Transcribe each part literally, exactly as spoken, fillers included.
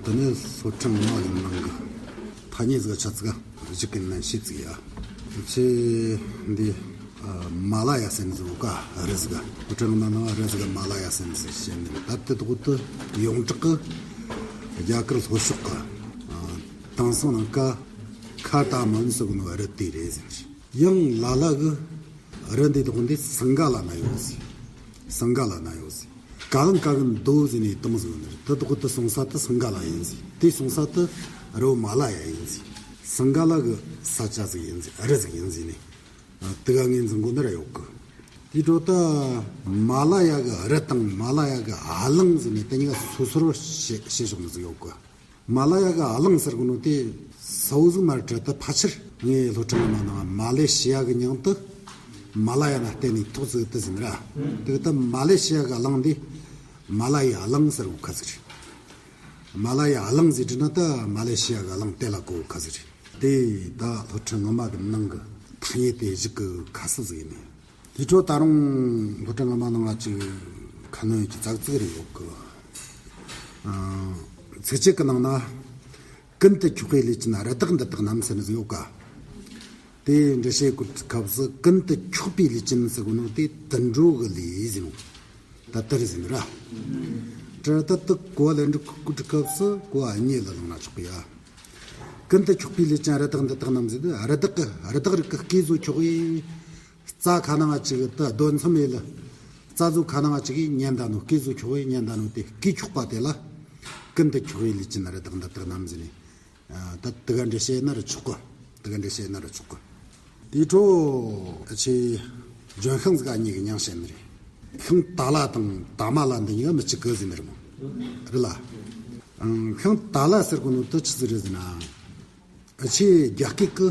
དེ་ནས་སློབ་ཕྲུག་མ་ཡིན་ནང་གི་ཐ་སྙད་ཟིག་ཆ་ཙིག་གཞིག་གི་ནན་ཤེས་ཙིག་ཡ། ཁྱེད་འདི་མ་ལ་ཡ་ཟེར་ནི་ཟིག་ཡོད་ཀ། རི་ཟིག་སློབ་ཕྲུག་མ་ནང་རི་ཟིག་མ་ལ་ཡ་ཟེར་ནི་ཟིག་བཤད་ནི། ད་དེ་དག་ཏུ་ཡོངས་གྲགས་ཀྱི་རྒྱ་གར་ལྷོ་ཕྱོགས་ཀྱི་དེང་སང་ནང་ཀ་ཁ་ཏ་མན་ཟེར་གོ་ནོ་རི་དེ་རེད་ཟེར། ཡང་ལ་ལ་གི་རི་འདི་དག་འདི་སིང་ག་ལ་ན་ཡོད་ཟེར། སིང་ག་ལ་ན་ཡོད་ཟེར། ག་ལང་ག་གི་མདོ་ཟེར་ནས་དེ་མོ་ཟིག་ཡོད་ནི་རེད། དེ་དག་དེ་སོང་ས་དེ་སིང་ག་ལ་ཡིན་ཟེར། དེ་སོང་ས་དེ་རི་བོ་མ་ལ་ཡ་ཡིན་ཟེར། སིང་ག་ལ་གི་ས་ཆ་ཟིག་ཡིན་ཟེར། རི་ཟིག་ཡིན་ཟེར་ནས་དེ་ག་ངོས་འཛིན་གོ་ནི་ར་ཡོད་གི། དེ་འཕྲོ་ད་མ་ལ་ཡ་གི་རི་དང་མ་ལ་ཡ་གི་གླིང་ཟེར་ནས་དེ་གཉིས་ཀ་སོ་སོར་བཤད་བཤད་ཆོག་ནི་ཟིག་ཡོད་གི། མ་ལ་ཡ་གི་གླིང་ཟེར་གོ་ནོ་དེ་ས་བོ་ཟིག་མར་བྲལ་ཏེ་ཕལ་ཆེར་ངའི་སློབ་གྲྭ་ནང་ན་མ་ལེ་ཤི་ཡ་གི་མྱིང་དེ་མ་ལ་ཡ་ན་བརྟེན་ནས་ཐོགས་ཟིག་དེ་ཟིན་ར། དེ་ད་མ་ལེ་ཤི་ཡ་གི་གླིང་འདི་མ་ལ་ཡའི་གླིང་ཟེར་གོ་ཁ་ཟིག་རེད། མ་ལ་ཡའི་གླིང་ཟེར་དྲི་ན་ད་མ་ལེ་ཤི་ཡ་གི་གླིང་དེ་ལ་གོ་ཁ་ཟིག་རེད། དེ་ད་སློབ་གྲྭ་ངོ་མ་གི་ནང་གི་ཐ་སྙད་དེ་གཞི་གི་ཁ་གསལ་ཟིག་ཡིན་ནི། དེ་འཕྲོ་ད་རུང་སློབ་གྲྭ་ངོ་མ་ནང་ང་ཅིག་ཁ་སྣོན་གྱི་ཙག་ཙིག་རེ་ཡོད་གི། ཨ། ཚིགས་བཅད་ཀྱི་ནང་ན། ཀུན་ཏུ་འཁྱོག་པའི་ལུས་ཅན་རི་དྭགས་འདི་དག་རྣམས་ཟེར་ནི་ཟིག་ཡོད་ཀ། དེ་འགྲེལ་བཤད་བཀོད་སྐབས་སུ་ཀུན་ཏུ་འཁྱོག་པའི་ལུས་ཅན་ཟེར་གོ་ནོ་དེ་དུད་འགྲོ་གི་ལུས་ཟེར་ནོ། ད་དེ་རེད་ཟེར་ནི་ར། དེ་ད་དེ་གོ་བ་ལེན་འགྲོ་བཀོད་སྐབས་སུ་གོ་བ་གཉིས་ལ་བླངས་ན་ཆོག་གི་ཡ། ཀུན་ཏུ་འཁྱོག་པའི་ལུས་ཅན་རི་དྭགས་འདི་དག་རྣམས་ཟེར་དུས་རི་དྭགས་ཀྱི་རི་དྭགས་རིགས་ཀྱི་སྐེ་བཟོ་འཁྱོག་པའི། རྩྭ་ཁ་ནང་ཅིག་ད་རྡོ་མཚམས་ཡེ་ལ། རྩྭ་བཟོ་ཁ་ནང་ཅིག་གིས་ཉན་ད་ནོ། སྐེ་བཟོ་འཁྱོག་པའི་ཉན་ད་ནོ་དེ་སྐེ་འཁྱོག་པ་དེ་ལ། ཀུན་ཏུ་འཁྱོག་པའི་ལུས་ཅན་རི་དྭགས་འདི་དག་རྣམས་ཟེར་ནས། ད་དེ་ག་འགྲེལ་བཤད་ན་ར་ཆོག་གི། དེ་ག་འགྲེལ་བཤད་ན་ར་ཆོག་གི། དེའི་འཕྲོ་ཆེ་ལྗོན་ཤིང་ཟིག་ག་གཉིས་ཀྱི་མྱིང་བཤད་ནི་རེད། ཤིང་ཏཱ་ལ་དང་ཏཱ་མ་ལ་འདི་གཉིས་ཀ་མི་གཅིག་གི་ཟེར་ནི་རེད་མོ། རེད་ལ། ཤིང་ཏཱ་ལ་ཟེར་གོ་ནོ་དེ་ཆི་ཟིག་རེད་ཟེར་ན། ཆེ་རྒྱ་སྐད་ཀྱི་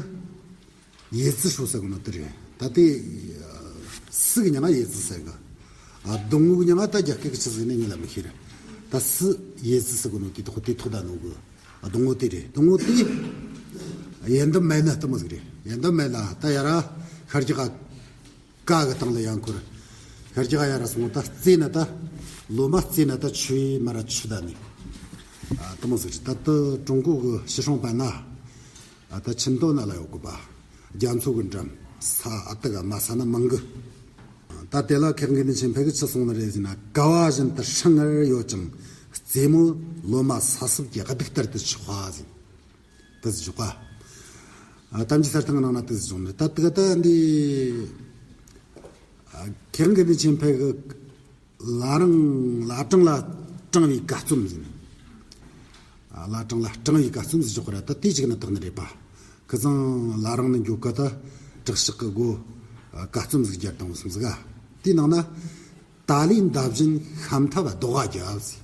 ཡེ་ཙི་ཧྲོ་ཟེར་གོ་ནོ་དེ་རེད། ད་དེ་སི་གི་མྱིང་ང་ཡེ་ཙི་ཟེར་གི། སྡོང་བོ་གི་མྱིང་ང་ད་རྒྱ་སྐད་ཀྱི་ཆི་ཟིག་ནི་ངས་ལ་མི་ཤེས་རེད། ད་སི་ཡེ་ཙི་ཟེར་གོ་ནོ་དེ་ཐོག་དེ་ཐོག་ད་ནོ་གི། སྡོང་བོ་དེ་རེད། སྡོང་བོ་དེ་ཡན་ལྡན་མེད་ན་གཏི་མུག་ཟིག་རེད། ཡན་ལྡན་མེད་ན་ད་ཡ་ར་ཤར་རྒྱག་ག་གི་སྟེང་ལ་ཡང་འཁོར། ཤར་རྒྱག་ག་ཡ་ར་སོང་ད་རྩེ་ན་ད་ལོ་མ་རྩེ་ན་ད་ཆུ་མ་ར་ཆུ་ད་ནི་གཏི་མུག་ཟིག་རེད། ད་ལྟ་ཀྲུང་གོ་གི་ཕྱི་སྲུང་པ་ན་ད་ཆིན་ཏོ་ན་ལ་ཡོད་གི་པ། རྒྱ་མཚོ་གི་འགྲམ་ས་ཨ་ཏི་ག་མ་ས་ན་མང་གི། ད་དེ་ལ་མཁས་དབང་དགེ་འདུན་ཆོས་འཕེལ་གྱིས་ཆི་གསུངས་ནི་རེད་ཟེར་ན། ཀ་བ་བཞིན་དུ་ཧྲང་ངེར་ཡོད་ཅིང་རྩེ་མོ་ལོ་མ་ས་སྲུབས་ཀྱི་གདུགས་ལྟར་དུ་ཆགས་པ་ཟེར། དེ་ཟེར་ཆོག་ག། ཨ། གཏམ་རྒྱུད་གསེར་ཐང་ནང་ན་དེ་ཟེར་བྱུང་ནི། ད་དེ་ག་ད་འདི། ཨ། མཁས་དབང་དགེ་འདུན་ཆོས་འཕེལ་གྱིས་བླ་རིང་བླ་བྲང་ལ་དྲངས་པའི་བཀའ་རྩོམ་ཟེར་ནི། ཨ། བླ་བྲང་ལ་དྲངས་པའི་བཀའ་རྩོམ་ཟེར་ཆོག་གི་ར། ད་དེ་གཅིག་ནི་དག་ནི་རེད་པ། ཁི་ཚང་བླ་རིང་ནི་འགྱོ་གི་ད་དྲག་ཤག་གི་སྒོ་བཀའ་རྩོམ་ཟིག་རྒྱབ་བཏང་སོང་ཟིག་ག། དེའི་ནང་ན། ཏཱ་ལའི་འདབ་བཞིན་ཤམ་ཐབས་ལྡོག་ག་རྒྱབ་ཟེར།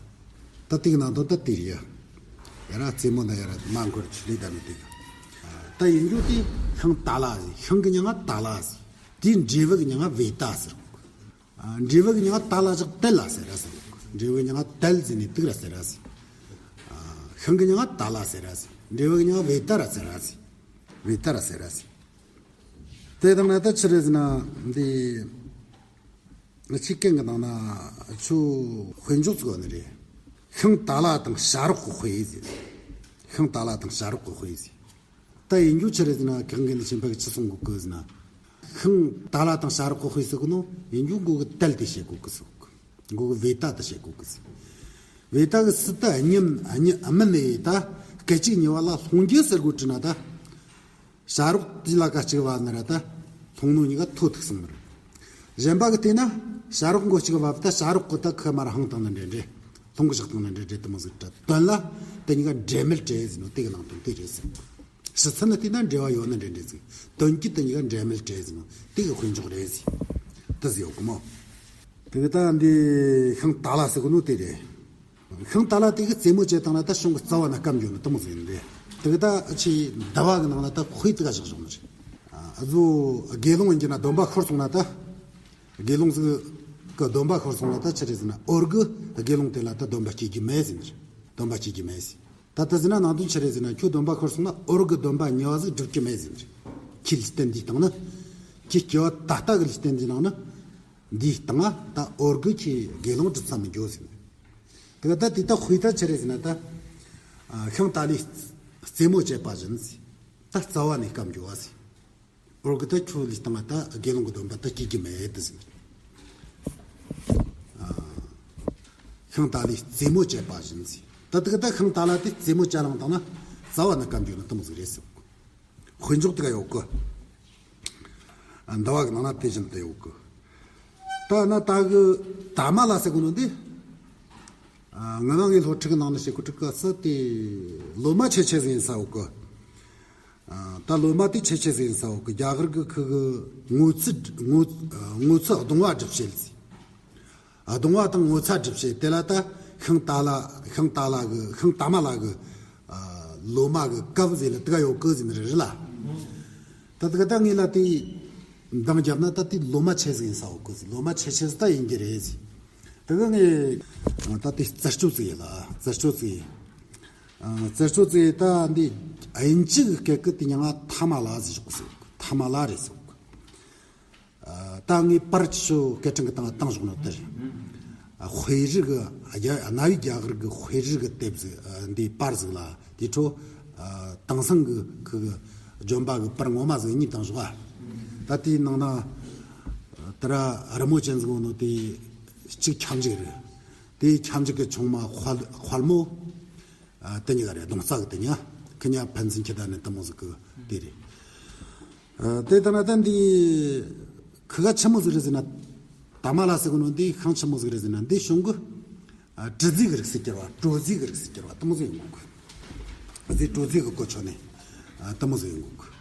ད་དེ་གི་ནང་དོན་ད་དེ་རེད་ཡ། ཡ་ར་རྩེ་མོ་ན་ཡ་ར་མ་འཁོར་ཆུ་ལས་ད་མི་དེ་གི། ད་ཡིན་རྒྱུ་དེ་ཤིང་ཏཱ་ལ་ཟེར། ཤིང་གི་མྱིང་ང་ཏཱ་ལ་ཟེར། དེའི་འབྲས་བུ་གི་མྱིང་ང་བེ་ཏ་ཟེར། ཨ། འབྲས་བུ་གི་མྱིང་ང་ཏཱ་ལ་ཞག་ཏལ་ལ་ཟེར་ར་ཟེར། འབྲས་བུ་མྱིང་ང་ཏལ་ཟེར་ནས་དུག་ར་ཟེར་ར་ཟེར། ཨ། ཤིང་གི་མྱིང་ང་ཏཱ་ལ་ཟེར་ར་ཟེར། འབྲས་བུ་གི་མྱིང་ང་བེ་ཏ་ར་ཟེར་ར་ཟེར། བེ་ཏ་ར་ཟེར་ར་ཟེར། དེ་དང་ན་ད་ཆི་རེད་ཟེར་ན། འདི་ང་ཆོས་སྐད་གི་ནང་ན་ཆོས་དཔེ་འཇོག་ཚུགས་ནི་རེད། ཤིང་ཏཱ་ལ་དང་བྱ་རོག་གི་དཔེ་ཟེར། ཤིང་ཏཱ་ལ་དང་བྱ་རོག་གི་དཔེ་ཟེར། ད་ཡིན་རྒྱུ་ཆི་རེད་ཟེར་ན། མཁས་དབང་དགེ་འདུན་ཆོས་འཕེལ་གྱིས་ཆི་གསུང་གོ་གི་ཟེར་ན། ཤིང་ཏཱ་ལ་དང་བྱ་རོག་གི་དཔེ་ཟེར་གོ་ནོ་ཡིན་རྒྱུ་མགོ་གི་ཏལ་དེ་བཤད་གོ་གི་ཟེར་གོ། མགོ་གི་བེ་ཏ་དེ་བཤད་གོ་གི་ཟེར། བེ་ཏ་གི་སི་ཏ་གཉིས་གཉིས་མིན་ནས་ད་སྐད་ཅིག་གཉིས་པ་ལ་ལྷུང་རྒྱུ་ཟེར་གོ་དྲི་ན་ད། བྱ་རོག་དེ་ལ་ཀ་གཅིག་བབས་ན་ར་ད་ལྷུང་ནོ་གཉིས་ཀ་ཐོ་ཐུག་སོང་ནི་རེད། གཞན་པ་གི་དེ་ན་བྱ་རོག་མགོ་གཅིག་བབས་ད་བྱ་རོག་གི་ད་ཁ་མ་ར་ཧང་བཏང་ནི་འདྲ་འདྲ། ལྷུང་གི་བཞག་བཏང་ནི་འདྲ་འདྲ་དེ་མོ་ཟིག་ར། དོན་ལ་དེ་གཉིས་ཀ་འབྲེལ་མེད་རེད་ཟེར་ནོ་དེ་གི་ནང་དོན་དེ་རེད་ཟེར། ཕྱི་ཚུལ་ནི་དེ་ན་འབྲེལ་བ་ཡོད་ནི་འདྲ་འདྲ་ཟིག། དོན་གྱིས་དེ་གཉིས་ཀ་འབྲེལ་མེད་རེད་ཟེར་ནོ་དེ་གི་དཔེ་འཇོག་རེད་ཟེར། དེ་ཟིག་ཡོད་གི་མོ། དེ་གི་ད་འདི་ཤིང་ཏཱ་ལ་ཟེར་གོ་ནོ་དེ་རེད། ཤིང་ཏཱ་ལ་དེ་གི་རྩེ་མོ་བྱས་བཏང་ན་ད་ཤིང་གི་རྩ་བ་ན་སྐམ་འགྱོ་ནི་དེ་མོ་ཟིག་ཡིན་རེད། དེ་གི་ད་ཆི་ཟླ་བ་གི་ནང་ན་ད་དཔེ་དེ་ག་བཞག་བཞག་ནི་རེད། ཨ་ཟོ་དགེ་སློང་ཡིན་གྱི་ན་སྡོམ་པ་ཤོར་སོང་ན་ད། དགེ་སློང་ཟིག་གི་སྡོམ་པ་ཤོར་སོང་ན་ད་ཆི་རེད་ཟེར་ན། འོར་གི་དགེ་སློང་དེ་ལ་ད་སྡོམ་པ་སྐྱེ་རྒྱུ་མེད་ཟེར་ནི་རེད། སྡོམ་པ་སྐྱེ་རྒྱུ་མེད་ཟེར། ད་ལྟ་ཟེར་ན་ནང་དོན་ཆི་རེད་ཟེར་ན། ཁྱོད་སྡོམ་པ་ཤོར་སོང་ན་འོར་གི་སྡོམ་པ་ཉེ་བ་ཟིག་སྒྲུབ་རྒྱུ་མེད་ཟེར་ནི་རེད། ཁྱེད་ལུས་རྟེན་འདིའི་སྟེང་ན། ཁྱེད་སྐྱེ་བ་ད་ལྟ་གི་ལུས་རྟེན་འདིའི་ནང་ན། འདིའི་སྟེང་ང་ད་འོར་གི་ཁྱེད་དགེ་སློང་སྒྲུབ་ས་མི་འགྱོ་ཟེར་ནི་རེད། དེ་ག་ད་དེ་ད་དཔེ་ད་ཆི་རེད་ཟེར་ན་ད། ཤིང་ཏཱ་ལའི་རྩེ་མོ་བཅད་པ་བཞིན་ཟེར། ད་རྩ་བ་ནས་སྐམ་འགྱོ་བ་ཟེར། འོ་གི་ད་ཁྱོད་ལུས་སྟེང་ད་དགེ་སློང་གི་སྡོམ་པ་ད་སྐྱེ་རྒྱུ་མེད་ད་ཟེར། ཤིང་ཏཱ་ལའི་རྩེ་མོ་བཅད་པ་བཞིན་ཟེར། ད་དེ་གི་ད་ཤིང་ཏཱ་ལ་དེ་རྩེ་མོ་བཅད་ལངས་བཏང་ན་རྩ་བ་ནས་སྐམ་འགྱོ་ནི་དེ་མོ་ཟིག་རེད་ཟེར། དཔེ་འཇོག་དེ་ག་ཡོད་གི། འདུལ་བ་གི་ནང་ན་དེ་བཞིན་དུ་ཡོད་གི། ད་ན་ད་གི་ད་མ་ལ་ཟེར་གོ་ནོ་འདི། ང་རང་གི་སློབ་ཁྲིད་གི་ནང་ན་བཤད་གོ་ཁྲིད་ག་ས་དེ་ལོ་མ་ཆེ་ཆེ་ཟིག་ཡིན་ས་ཡོད་གི། ད་ལོ་མ་དེ་ཆེ་ཆེ་ཟིག་ཡིན་ས་ཡོད་གི། རྒྱ་གར་གི་ཁུ་གི་ངོ་ཚུལ་ངོ་ངོ་ཚུལ་གདུང་བ་སྒྲུབ་བྱེད་ཟིག་གདུང་བ་དང་ངོ་ཚ་སྒྲུབ་བྱེད་དེ་ལ་ད་ཤིང་ཏཱ་ལ་ཤིང་ཏཱ་ལ་གི་ཤིང་ཏཱ་མ་ལ་གི་ལོ་མ་གི་སྐབས་ཟེར་ལ་དེ་ག་ཡོད་གི་ཟེར་ནི་རེད་ལ། ད་དེ་ག་ད་ངས་ལ་དེ་འདང་བརྒྱབ་ན་ད་དེ་ལོ་མ་ཆེ་ཟིག་ཡིན་ས་ཡོད་གི་ཟེར། ལོ་མ་ཆེ་ཆེ་ཟིག་ད་ཡིན་གི་རེད་ཟེར། དེ་ག་ངས་ད་དེ་རྩད་གཅོད་ཟིག་ཡིན་ལ་རྩད་གཅོད་ཟིག་ཡིན། རྩད་གཅོད་ཟིག་ཡིན། ད་འདི་དབྱིན་ཇི་གི་སྐད་གི་དེ་ཉང་ང་ཐ་མ་ལ་ཟེར་ཞོག་གི་ཟེར། ཐ་མ་ལ་རེད་ཟེར་གི། ད་ངས་པར་ཆུ་སྐད་འཕྲིན་གི་སྟེང་བཏང་བཞག་ནོ་དེ་རེད། དཔེ་རིས་གི་རྒྱ་གནའ་བོའི་རྒྱ་གར་གི་དཔེ་རིས་གི་དེབ་ཟིག་འདི་པར་ཟིག་ལ་དེ་འཕྲོ་དེང་སང་གི་ཁུ་གི་ལྗོན་པ་གི་པར་ངོ་མ་ཟིག་གཉིས་བཏང་བཞག་ད་དེའི་ནང་ན་དེ་ར་རི་མོ་ཅན་ཟིག་ཡོད་ནོ་དེ་གཅིག་ཁྱབ་འཇུག་རེད། དེའི་ཁྱབ་འཇུག་གི་ཆུང་མ་དཔལ་དཔལ་མོ། ཨ། དེ་གཉིས་ཀ་རེད། གདོང་རྩ་གི་དེ་གཉིས་ཁི་གཉིས་ཕན་ཚུན་ཁྱེད་ད་ནི་དེ་མོ་ཟིག་གི་དེ་རེད། ཨ། དེ་ལྟ་ན་ད་འདི་ཁི་ག་ཆི་མོ་ཟིག་རེད་ཟེར་ན། ད་མ་ལ་ཟེར་གི་ནོ་འདི་ཤིང་ཆི་མོ་ཟིག་རེད་ཟེར་ན། འདི་གཞུང་གི་ཨ། དྲི་ཟའི་གི་རིགས་སུ་གྱུར་བ། དྲོ་ཟའི་གི་རིགས་སུ་གྱུར་བ་དེ་མོ་ཟིག་ཡིན་དགོས་གི། ཟས་དྲོ་ཟའི་གི་གོ་ཆོད་ནས་ཨ། དེ་མོ་ཟིག་ཡིན་དགོས་གི།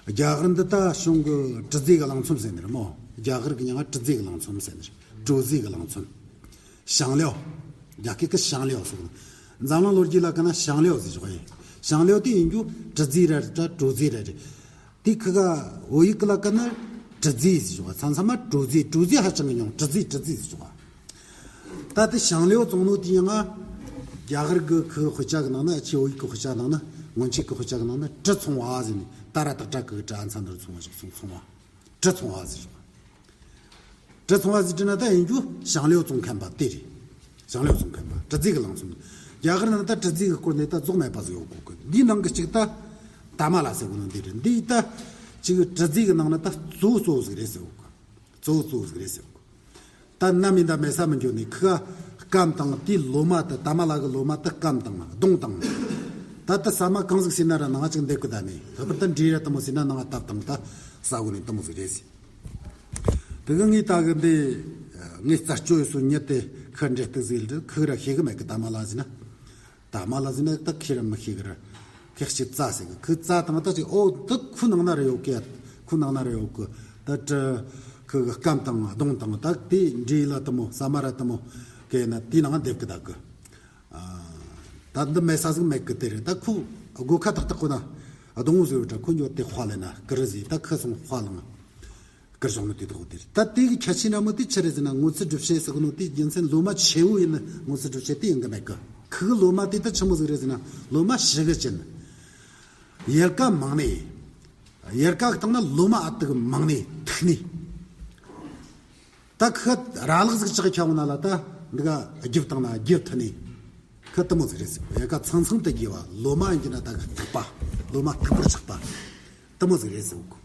རྒྱ་གར་འདི་ད་གཞུང་གི་དྲི་ཟའི་གི་གླང་ཚོམ་ཟེར་ནི་རེད་མོ། རྒྱ་གར་གི་མྱིང་ང་དྲི་ཟའི་གི་གླང་ཚོམ་ཟེར་ནི་རེད། དྲོ་ཟའི་གི་གླང་ཚོམ། ཞང་ལེའུ། རྒྱ་སྐད་ཀྱི་ཞང་ལེའུ་ཟེར་གི། འཛམ་གླིང་ལོ་རྒྱུས་ལ་ཀ་ན་ཞང་ལེའུ་ཟེར་ཞོག་ཡིན། ཞང་ལེའུ་དེ་ཡིན་རྒྱུ་དྲི་ཟའི་ར་རེད། དྲོ་ཟའི་ར་རེད། དེ་ཁི་ག་བོད་ཡིག་ལ་ཀ་ན་དྲི་ཟའི་ཟེར་ཞོག་མཚམས་མཚམས་མ་དྲོ་ཟའི། དྲོ་ཟའི་ཧ་ཅང་གི་ཉུང་། དྲི་ཟའི་དྲི་ཟའི་ཟེར་ཞོག་ད་དེ་ཞང་ལེའུ་བཙོང་ནོ་དེ་ཡང་ང་རྒྱ་གར་གི་ཁི་དཔེ་ཆ་གི་ནང་ན། ཨ་ཆེ་བོད་ཡིག་གི་དཔེ་ཆ་ནང་ན། སྔོན་ཆད་གི་དཔེ་ཆ་གི་ནང་ན་དྲི་ཚོང་བ་ཟེར་ནས། ད་ར་དག་དྲ་གི་དྲ་མཚམས་འདིར་ཚོང་བ་ཞིག་ཚོང་ཚོང་བ། དྲི་ཚོང་བ་ཟེར་ཞོག་དྲི་ཚོང་བ་ཟེར་དྲི་ན་ད་ཡིན་རྒྱུ་ཞང་ལེའུ་བཙོང་མཁན་པ་དེ་རེད། ཞང་ལེའུ་བཙོང་མཁན་པ། དྲི་ཟའི་གི་གླང་ཚོམ། རྒྱ་གར་ནང་ད་དྲི་ཟའི་གི་སྐོར་ནས་ད་རྫོགས་མེད་པ་ཟིག་ཡོད་གོ་གི། འདིའི་ནང་གི་གཅིག་ད་ད་མ་ལ་ཟེར་གོ་ནོ་འདི་རེད། འདི་ད་གཅིག་དྲི་ཟའི་གི་ནང་ན་ད་གཙོ་བོ་གཙོ་བོ་ཟིག་རེད་ཟེར་གོ་གི། གཙོ་བོ་གཙོ་བོ་ཟིག་རེད་ཟེར་གོ་གི། ད་ནམ་ཡིན་ད་མེད་ས་མི་འགྱོ་ནས་ཁི་ག་སྐམ་དང་། དེའི་ལོ་མ་དེ། ད་མ་ལ་གི་ལོ་མ་དེ་སྐམ་དང་གདུང་དང་། ད་དེ་ཟ་མ་གང་ཟིག་ཟོས་ན་ར་ནང་ཅིག་འདེབས་གི་ད་ནི། ལྷག་པར་དུ་འབྲས་ར་དེ་མོ་ཟོས་ན་ནང་བཏབ་དང་ད་ཟ་གོ་ནི་དེ་མོ་ཟིག་རེད་ཟེར། དེ་གི་ངས་ད་གི་འདི་ངས་རྩད་གཅོད་ཡོད་སོ་ཉིད་དེ་ཁི་འདྲེ་སྟུག་ཟིག་ལ་ཁི་ར་ཤེས་གི་མེད་གི། ད་མ་ལ་ཟེར་ན། ད་མ་ལ་ཟེར་ན་ད་ཁི་ར་མི་ཤེས་གི་ར། ཁི་གཅིག་རྩ་ཟེར་གི། ཁི་རྩ་དང་ད་ཅིག་ཨོ་ད་ཁུ་ནང་ན་ར་ཡོད་གི། ཁུ་ནང་ན་ར་ཡོད་གི། ད་དྲི་ཁི་གི་སྐམ་དང་གདུང་དང་། ད་དེ་འབྲས་ལ་དེ་མོ་ཟ་མ་ར་དེ་མོ་གི་ན་དེའི་ནང་འདེབས་གི་ད་གི། ཨ། ད་འདི་མེད་ས་ཟིག་མེད་གི། དེ་རེད། ད་ཁུ་སྒོ་ཁ་ཏག་ཏག་གོ་ན་སྡོང་བོ་ཟིག་ཡོད་དྲ། ཁོ་ཉོ་དེ་དཔའ་ལེ་ན་ཀི་རི་ཟིག་ད་ཁི་སོང་དཔའ་ལང་། ཀི་རི་སོང་ནི་དེ་དག་དེ་རེད། ད་དེ་གི་ཁྱད་ཆོས་འདྲ་མོ་དེ་ཆི་རེད་ཟེར་ན། ངོ་ཚ་སྒྲུབ་བྱེད་ཟེར་གི་ནོ་དེ་རྒྱུ་མཚན་ལོ་མ་ཆེ་བོ་ཡིན་ན་ངོ་ཚ་སྒྲུབ་བྱེད་དེ་ཡིན་གི་མེད་གི། ཁི་གི་ལོ་མ་དེ་ད་ཆི་མོ་ཟིག་རེད་ཟེར་ན། ལོ་མ་ཞི་གི་ཅན། ཡལ་ག་མང་ནི། ཡལ་ག་གི་སྟེང་ན་ལོ་མ་ཨ་ཏི་གི་མང་ནི་མཐུག་ནི། ད་ཁི་ར་ལག་ཟིག་ཅག་ཁྱག་ན་ལ་ད་འདི་ག་རྒྱུ་བཏང་ན་རྒྱུ་མཐུག་ནི། ཁི་དེ་མོ་ཟིག་རེད་ཟེར། ཡལ་ག་ཚང་ཚང་དུ་རྒྱས་པ། ལོ་མ་ཡིན་གྱི་ན་ད་གི་མཐུག་པ། ལོ་མ་མཐུག་པོར་ཆགས་པ་དེ་མོ་ཟིག་རེད་ཟེར་གོ།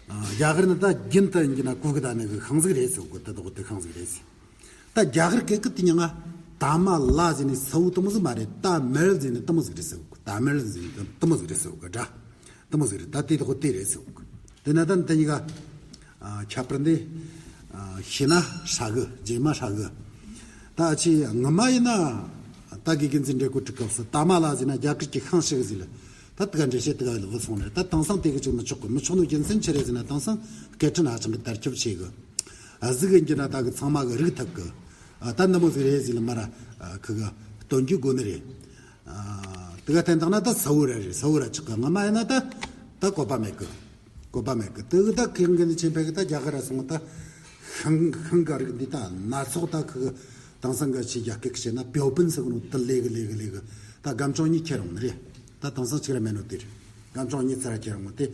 ཨ། རྒྱ་གར་ནི་ད་རྒྱུན་དུ་ཡིན་གྱི་ན་གོ་གི་ད་ནི་གི་ཤིང་ཟིག་རེད་ཟེར་གོ། དེ་དག་དེ་ཤིང་ཟིག་རེད་ཟེར། ད་རྒྱ་གར་སྐད་གི་དེ་མྱིང་ང་ད་མ་ལ་ཟེར་ནི་ས་བོ་དེ་མོ་ཟིག་མ་རེད། ད་མལ་ཟེར་ནི་དེ་མོ་ཟིག་རེད་ཟེར་གོ། ད་མལ་ཟེར་ནི་དེ་མོ་ཟིག་རེད་ཟེར་གོ་འདྲ། དེ་མོ་ཟིག་རེད། ད་དེ་དག་དེ་རེད་ཟེར་གོ། དེ་ན་ད་དེ་གཉིས་ཀ་ཨ། ཁྱད་པར་འདི། ཨ། ཤེས་ན་ཧྲ་གི། རྗེས་མ་ཧྲ་གི། ད་ཨ་ཆི་ངོ་མ་ཡིན་ན་ད་དགེ་རྒན་ཚོས་འགྲེལ་བཀོད་འབྲི་སྐབས་སུ་ད་མ་ལ་ཟེར་ན་རྒྱ་གར་གྱི་ཤིང་ཞིག་ཟེར་ལ། ད་དེ་ག་འགྲེལ་བཤད་དེ་ག་ལ་བུད་སོང་ནས། ད་དེང་སང་དེ་གི་ཅིག་མི་ཆོག་གི། མི་ཆོག་ནོ་རྒྱུ་མཚན་ཆི་རེད་ཟེར་ན། དེང་སང་སྐད་འཕྲིན་ཧ་ཅང་གི་དར་ཁྱབ་ཆེ་གི། ཨ། གཟུགས་ཡིན་གྱི་ན་ད་གི་ཚང་མ་གི་རིག་ཐུབ་གི། ཨ། ད་འདི་མོ་ཟིག་རེད་ཟེར་ལ་མ་ར་ཁི་གི་སྟོན་རྒྱུ་དགོས་ནི་རེད། ཨ། དེ་ག་བསྟན་བཏང་ན་ད་ས་བོ་ར་རེད། ས་བོ་ར་ཆགས་གི། ངོ་མ་ཡིན་ན་ད་ད་བཀོད་པ་མེད་གི། བཀོད་པ་མེད་གི། དེ་གི་ད་ཁེ་གི་ནི་ཆེན་ཕེ་གི་ད་རྒྱ་གར་ར་སོང་ད་ཤིང་ཤིང་གི་རིགས་འདི་ད་སྣ་ཚོགས། ད་ཁི་གི་དེང་སང་གི་ཆི་རྒྱ་སྐད་བཤད་ན་标本ཟེར་གི་ནོ་དེ་ལས་གི་ལས་གི་ལས་གི། ད་སྒམ་ཅོང་གཉིས་ཁྱེར་ཡོང་ནི་རེད། ད་དེང་སང་ཅིག་ར་མེད་ནོ་དེ་རེད། སྒམ་ཅོང་གཉིས་ཚར་ཁྱེར་ཡོང་དེ།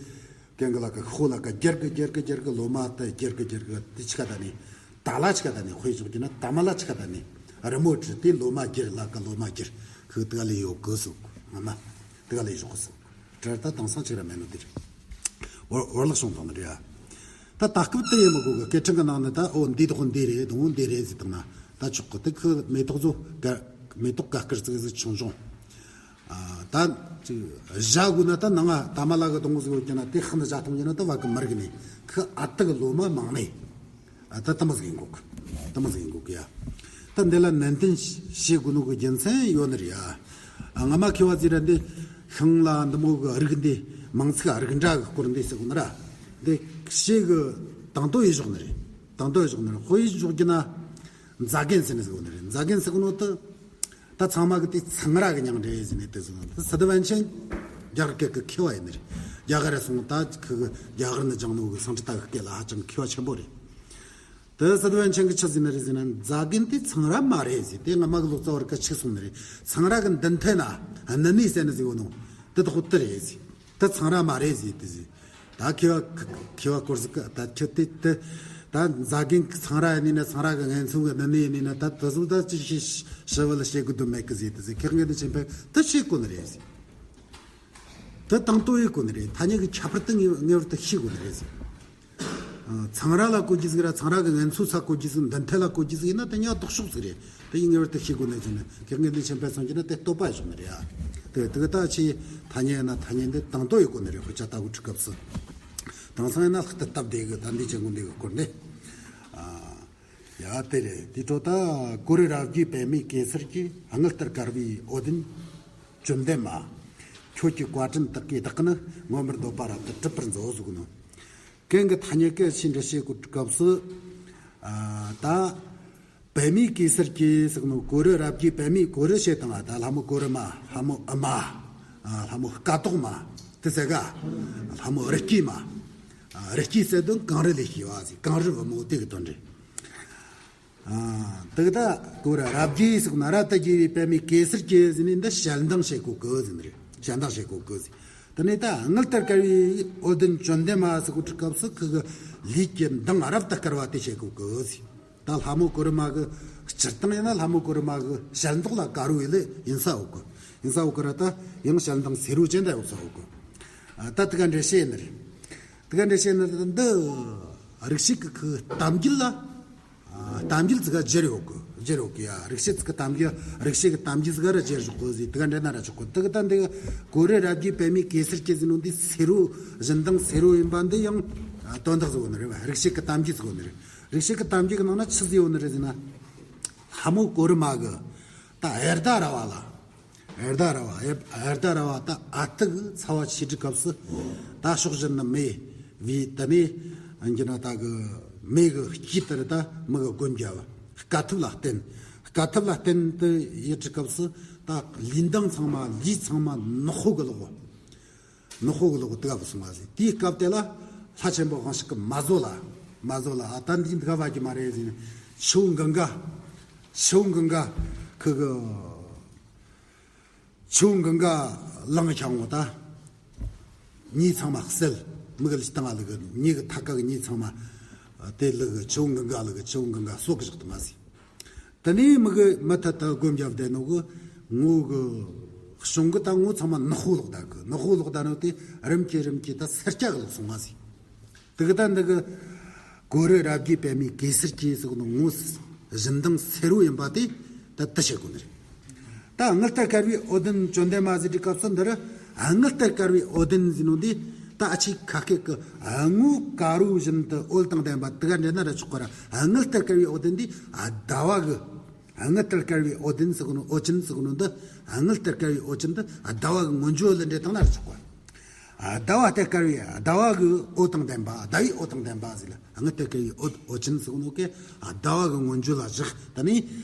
གན་གི་ལ་ཀ་ཤོ་ལ་ཀ་རྒྱར་གི་རྒྱར་གི་རྒྱར་གི། ལོ་མ་ད་རྒྱར་གི་རྒྱར་གི། དེ་ཆི་ག་ད་ནི་ད་ལ་ཆི་ག་ད་ནི་དཔེ་འཇོག་རྒྱུ་ན་ད་མ་ལ་ཆི་ག་ད་ནི་ རི་མོ་བྲིས་ཏེ་ལོ་མ་བསྒྱུར། ལ་ཀ་ལོ་མ་བསྒྱུར། ཁོས་དེ་ག་ལས་ཡོད་གི་ཟེར་གོ། ང་མ་དེ་ག་ལས་ཡོད་གི་ཟེར། དེ་ད་དེང་སང་ཅིག་ར་མེད་ནོ་དེ་རེད། བར་བར་ལག་བྱུང་བཏང་ནི་རེད་ཡ། ད་ད་སྐབས་དེ་ཡིན་མི་དགོས་གི། སྐད་འཕྲིན་གི་ནང་ནས་ད་འོ་འདི་དོག་འདི་རེད། དང་འདི་རེད་ཟེར་བཏང་ན་ད་ཆོག་གི། དེ་ཁོས་མེ་ཏོག་ཚོ་ག་མེ་ཏོག་ག་སྐར་ཙིག་ཟིག་ཆུང་ཆུང་། ཨ། ད་ཅིག་བཞག་དགོས་ན་ད་ནང་ང་ད་མ་ལ་གི་དང་པོ་ཟིག་ཡོད་ཀྱི་ན། དེ་ཧ་ནི་བཞག་ཐུབ་ཀྱི་ན་ད་བ་གི་མར་གི་ནས་ཁོ་ཨ་ཏི་གི་ལོ་མ་མང་ནས། ཨ། ད་དེ་མོ་ཟིག་ཡིན་དགོས་གི། དེ་མོ་ཟིག་ཡིན་དགོས་གི་ཡ། ད་འདི་ལ་ནན་ཏན་བྱེད་དགོས་ནོ་གི་རྒྱུ་མཚན་ཡོད་ནི་རེད་ཡ། ཨ། ང་མ་མཁས་པ་ཟིག་ར་འདི་ཤིང་ལ་འདི་མོ་གི་རིགས་འདི་མིང་ཚིག་རིགས་འདྲ་གི་སྐོར་འདི་ཟེར་གོ་ནི་ར། འདི་ཤེས་གི་དང་དོ་ཡི་ཞོག་ནི་རེད། དང་དོ་ཡི་ཞོག་ནི་རེད། ཧོ་ཡི་ཞོག་གི་ན། མཛའ་རྒན་ཟེར་ནི་ཟེར་གོ་ནི་རེད། མཛའ་རྒན་ཟེར་གོ་ནོ་དེ། ད་ཚང་མ་གི་དེ་ཚང་ར་གི་མྱིང་རེད་ཟེར་ནས་དེ་ཟེར་གོ་ནོ། ད་སི་ཏུ་བན་ཆེན་རྒྱ་གར་སྐད་གི་མཁས་པ་ཡིན་ནི་རེད། རྒྱ་གར་ར་སོང་། ད་ཁི་གི་རྒྱ་གར་ནས་སྦྱངས་ནོ་གི་སང་ཁྲི་ད་གི་སྐད་ལ་ཧ་ཅང་མཁས་པ་ཆེན་པོ་རེད། དེ་སི་ཏུ་བན་ཆེན་གི་ཆི་ཟེར་ནི་རེད་ཟེར་ན། མཛའ་རྒན་དེ་ཚང་ར་མ་རེད་ཟེར། དེ་ང་མ་གི་ལོ་ཙཱ་བར་གི་ཆི་གསུངས་ནི་རེད། ཚང་ར་གི་མདུན་མཐའ་ན་ནི་ནི་ཟེར་ནི་ཟེར་གོ་ནོ། དེ་ད་ཧོ་དེ་རེད་ཟེར། ད་ཚང་ར་མ་རེད་ཟེར་དེ་ཟེར། ད་མཁས་པ་མཁས་པ་སྐོར་ཟིག་གི་ད་ཁྱོད་དེ་དེ་ད་མཛའ་རྒན་ཚང་ར་ཡིན་ནི་ན། ཚང་ར་གི་ངན་སོང་གི་ནི་ནི་ཡིན་ནི་ན། ད་དེ་ཚོ་ད་ཅི་ཞིག་ཞི་བ་ལ་བྱེད་དགོས་དོན་མེད་གི་ཟེར་དེ་ཟེར། ཁྱེད་ངན་དུ་ཕྱིན་པས་དེ་བྱེད་དགོས་ནི་རེད་ཟེར། དེ་དང་དོ་ཡེད་དགོས་ནི་རེད། ཐ་སྙད་ཀྱི་ཁྱད་པར་དེ་ངེས་ངེས་པར་དུ་ཤེས་དགོས་ནི་རེད་ཟེར། ཨ། ཚང་ར་ལ་གོ་རྒྱུ་ཟིག་ར། ཚང་ར་གི་ངན་སོང་ས་གོ་རྒྱུ་ཟིག་མདུན་མཐའ་ལ་གོ་རྒྱུ་ཟིག་ཡིན་ན་དེ་ཉག་ལྡོག་ཕྱོགས་ཟིག་རེད། དེ་ཡིན་ངེས་པར་དུ་ཤེས་དགོས་ནས་ཟེར་ནས། ཁྱེད་ངན་དུ་ཕྱིན་པས་སོང་གི་ན་དེ་བསྟོད་པ་བྱུང་ནི་རེད་ཨ། དེ་དེ་གི་ད་ཆི་ཐ་སྙད་ཡིན་ན་ཐ་སྙད་འདི་དང་དོ་ཡེད་དགོས་ནི་རེད། ཁོ་ཅག་ལྟ་བུ་ཁྲིད་སྐབས་སུ། དེང་སང་ཡིན་ན་ལྷག་ཏུ་སྟབས་བདེ་གི། ད་འདི་ཅན་གོ་འདི་གི་སྐོར་ནས། ཨ། ཡ་དེ་རེད། དེ་འཕྲོ་ད་གུ་རུ་རབ་རྒྱས་པདྨའི་གེ་སར་གྱི། དངུལ་ལྟར་དཀར་བའི་འོད་ལྡན་བཅོམ་ལྡན་མ། ཁྱོད་ཀྱི་བཀའ་དྲིན་དག་གིས་བདག་ནི། མངོན་པར་འདོད་པ་རབ་ཏུ་གྲུབ་པར་མཛོད་ཟེར་གོ་ནོ། གན་གི་ཐ་སྙད་གི་ཆི་འགྲེལ་བཤད་གོ་སྐབས་སུ། ཨ། ད་པདྨའི་གེ་སར་གྱི་ཟེར་གོ་ནོ། གུ་རུ་རབ་རྒྱས་པདྨའི། གུ་རུ་བྱས་དང་ད་ལྷ་མོ་གུ་རུ་མ། ལྷ་མོ་ཨུ་མ། ཨ། ལྷ་མོ་སྐ་ཏོག་མ། དེ་ཟེར་ག་ལྷ་མོ་རི་སྐྱེས་མ། ཨ། རི་སྐྱེས་ཟེར་དོན་གངས་རི་ལས་སྐྱེས་པ་ཟེར། གངས་རི་བུ་མོ་དེ་གི་དོན་རེད། ཨ། དེ་གི་ད་གུ་རུ་རབ་རྒྱས་ཟེར་གོ་ན། རབ་ཏུ་རྒྱས་པའི་པདྨའི་གེ་སར་གྱི་ཟེར་ནས་འདི་ཞལ་མདངས་བྱེད་གོ་གི་ཟེར་ནི་རེད། ཞལ་མདངས་བྱེད་གོ་གི་ཟེར། དེ་ནས་ད་དངུལ་ལྟར་དཀར་བའི་འོད་ལྡན་བཅོམ་ལྡན་མ་ཟེར་གོ་དུས་སྐབས་སུ་ཁོ་གི་ལུས་ཀྱི་མདངས་རབ་ཏུ་དཀར་བ་དེ་བྱེད་གོ་གི་ཟེར། ད་ལྷ་མོ་གུ་རུ་མ་གི་སྤྱིར་བཏང་ཡིན་ན་ལྷ་མོ་གུ་རུ་མ་གི་ཞལ་མདོག་ལ་དཀར་བོ་ཡིན་ལེ་ཡིན་ས་འོ་གི། ཡིན་ས་འོ་གི་ར། ད་ཡང་ཞལ་མདངས་སེར་བོ་ཅན་འདྲ་ཡོད་ས་འོ་གི། ཨ། ད་དེ་ག་འགྲེལ་བཤད་ཡིན་ནི་རེད། དེ་ག་འགྲེལ་བཤད་ཡིན་ནི་རེད། འདི་རིག་བྱེད་ཀྱི་ཁོའི་གཏམ་རྒྱུད་ལ། ཨ། གཏམ་རྒྱུད་ཙི་ག་སྦྱར་ཡོད་གི། སྦྱར་ཡོད་གི་ཡ། རིག་བྱེད་ཙི་གི་གཏམ་རྒྱུད། རིག་བྱེད་ཀྱི་གཏམ་རྒྱུད་ཙི་ག་ར་སྦྱར་ཡོད་གི་ཟེར། དེ་ག་འགྲེལ་ན་ར་ཆོག་གི། དེ་གི་ད་འདི་གུ་རུ་རབ་རྒྱས་པདྨའི་གེ་སར་གྱི་ཟེར་ནོ་འདི་སེར་བོ། བཞིན་མདངས་སེར་བོ་ཡིན་པ་འདི་ཡང་དོན་དག་ཟིག་ཡོད་ནི་རེད་བ། རིག་བྱེད་ཀྱི་གཏམ་རྒྱུད་ཟིག་ཡོད་ནི་རེད། རིག་བྱེད་ཀྱི་གཏམ་རྒྱུད་ཀྱི་ནང་ན་ཆི་ཟིག་ཡོད་ནི་རེད་ཟེར་ན། ལྷ་མོ་གུ་རུ་མ་གི་ད་གཡར་ཟླ་ར་བ་ལ། གཡར་ཟླ་ར་བ། གཡར་ཟླ་ར་བ་ད་ཨ་ཏི་གི་ཚ་བ་ཆེ་དུས་སྐབས་སུ། ད་ཕྱོགས་བཞིན་ན་མེ་བོས། དེ་ནས་ཡིན་གྱི་ན་ད་གི་མེ་གི་དཀྱིལ་དེར་ད་མི་གི་སྒོམ་རྒྱབ། དཀའ་ཐུབ་ལ་བརྟེན། དཀའ་ཐུབ་ལ་བརྟེན་དུ་ཡོད་དུས་སྐབས་སུ་ད་ལུས་མདངས་ཚང་མ། ལུས་ཚང་མ་ནག་པོ་གི་ལོག་ནག་པོ་གི་ལོག་དེ་ག་བུད་སོང་བ་ཟེར། དེའི་སྐབས་དེ་ལ་ལྷ་ཆེན་པོ་དབང་ཕྱུག་གིས་མ་བཟོད་ལ། མ་བཟོད་ལ། ཨ། ད་འདི་འདི་ག་བ་གི་མ་རེད་ཟེར་ནས། ཆུ་བོ་གངྒཱ། ཆུ་བོ་གངྒཱ་ཁུ་གི། ཆུ་བོ་གངྒཱ་ལངས་ཀྱང་ངོ་ད། མྱི་ཚང་མ་བསད། མི་གི་ལུས་སྟེང་ང་ལུ་གི་མྱི་གི་ཐད་ཀ་གི་མྱི་ཚང་མ་དེ་ལུ་གི། ཆུ་བོ་གངྒཱ་ལུ་གི། ཆུ་བོ་གངྒཱ་སྲོག་གི་བཞག་ཏུ་མ་ཟིན། དེ་ནས་མི་གི་མུ་མཐུད་དུ་སྒོམ་རྒྱབ་བསྡད་ནོ་གི། ངོ་གི་གཞུང་གི་ད་ངོ་ཚང་མ་ནག་པོ་ལོག་བསྡད་གི། ནག་པོ་ལོག་བསྡད་ནོ་དེ་རིམ་གྱིས་རིམ་གྱིས་ད་སེར་སྐྱ་གི་ལོག་སོང་བ་ཟིན། དེ་གི་ད་འདི་གི་གུ་རུ་རབ་རྒྱས་པདྨའི་གེ་སར་གྱི་ཟེར་གོ་ནོ་ངོ་བཞིན་མདངས་སེར་བོ་ཡིན་པ་དེ་ད་དེ་བྱེད་དགོས་ནི་རེད། ད་དངུལ་ལྟར་དཀར་བའི་འོད་ལྡན་བཅོམ་ལྡན་མ་ཟེར་དུས་སྐབས་སུ་འདིར་དངུལ་ལྟར་དཀར་བའི་འོད་ལྡན་ཟེར་ནོ་འདི་ད་ཨ་ཆི་ཁ་སྐད་ཀྱི་དངུལ་དཀར་བོ་བཞིན་དུ་འོད་དང་ལྡན་པ་དེ་ག་འདྲེན་ན་ར་ཆོག་གི་ར། དངུལ་ལྟར་དཀར་བའི་འོད་ལྡན་འདི་ཟླ་བ་གི། དངུལ་ལྟར་དཀར་བའི་འོད་ལྡན་ཟེར་གོ་ནོ། འོད་ཅན་ཟེར་གོ་ནོ་འདི། དངུལ་ལྟར་དཀར་བའི་འོད་ཅན་འདི་ཟླ་བ་གི་མངོན་བརྗོད་ལ་འདྲེན་བཏང་ན་ར་ཆོག་གི། ཟླ་བ་ལྟར་དཀར་བའི། ཟླ་བ་གི་འོད་དང་ལྡན་པ། ཟླ་བའི་འོད་དང་ལྡན་པ་ཟེར་ལ། དངུལ་ལྟར་དཀར་བའི་འོད། འོད་ཅན་ཟེར་གོ་ནོ་གི་ཟླ་བ་གི་མངོན་བརྗོད་ལ་བཞག་ད་ནི་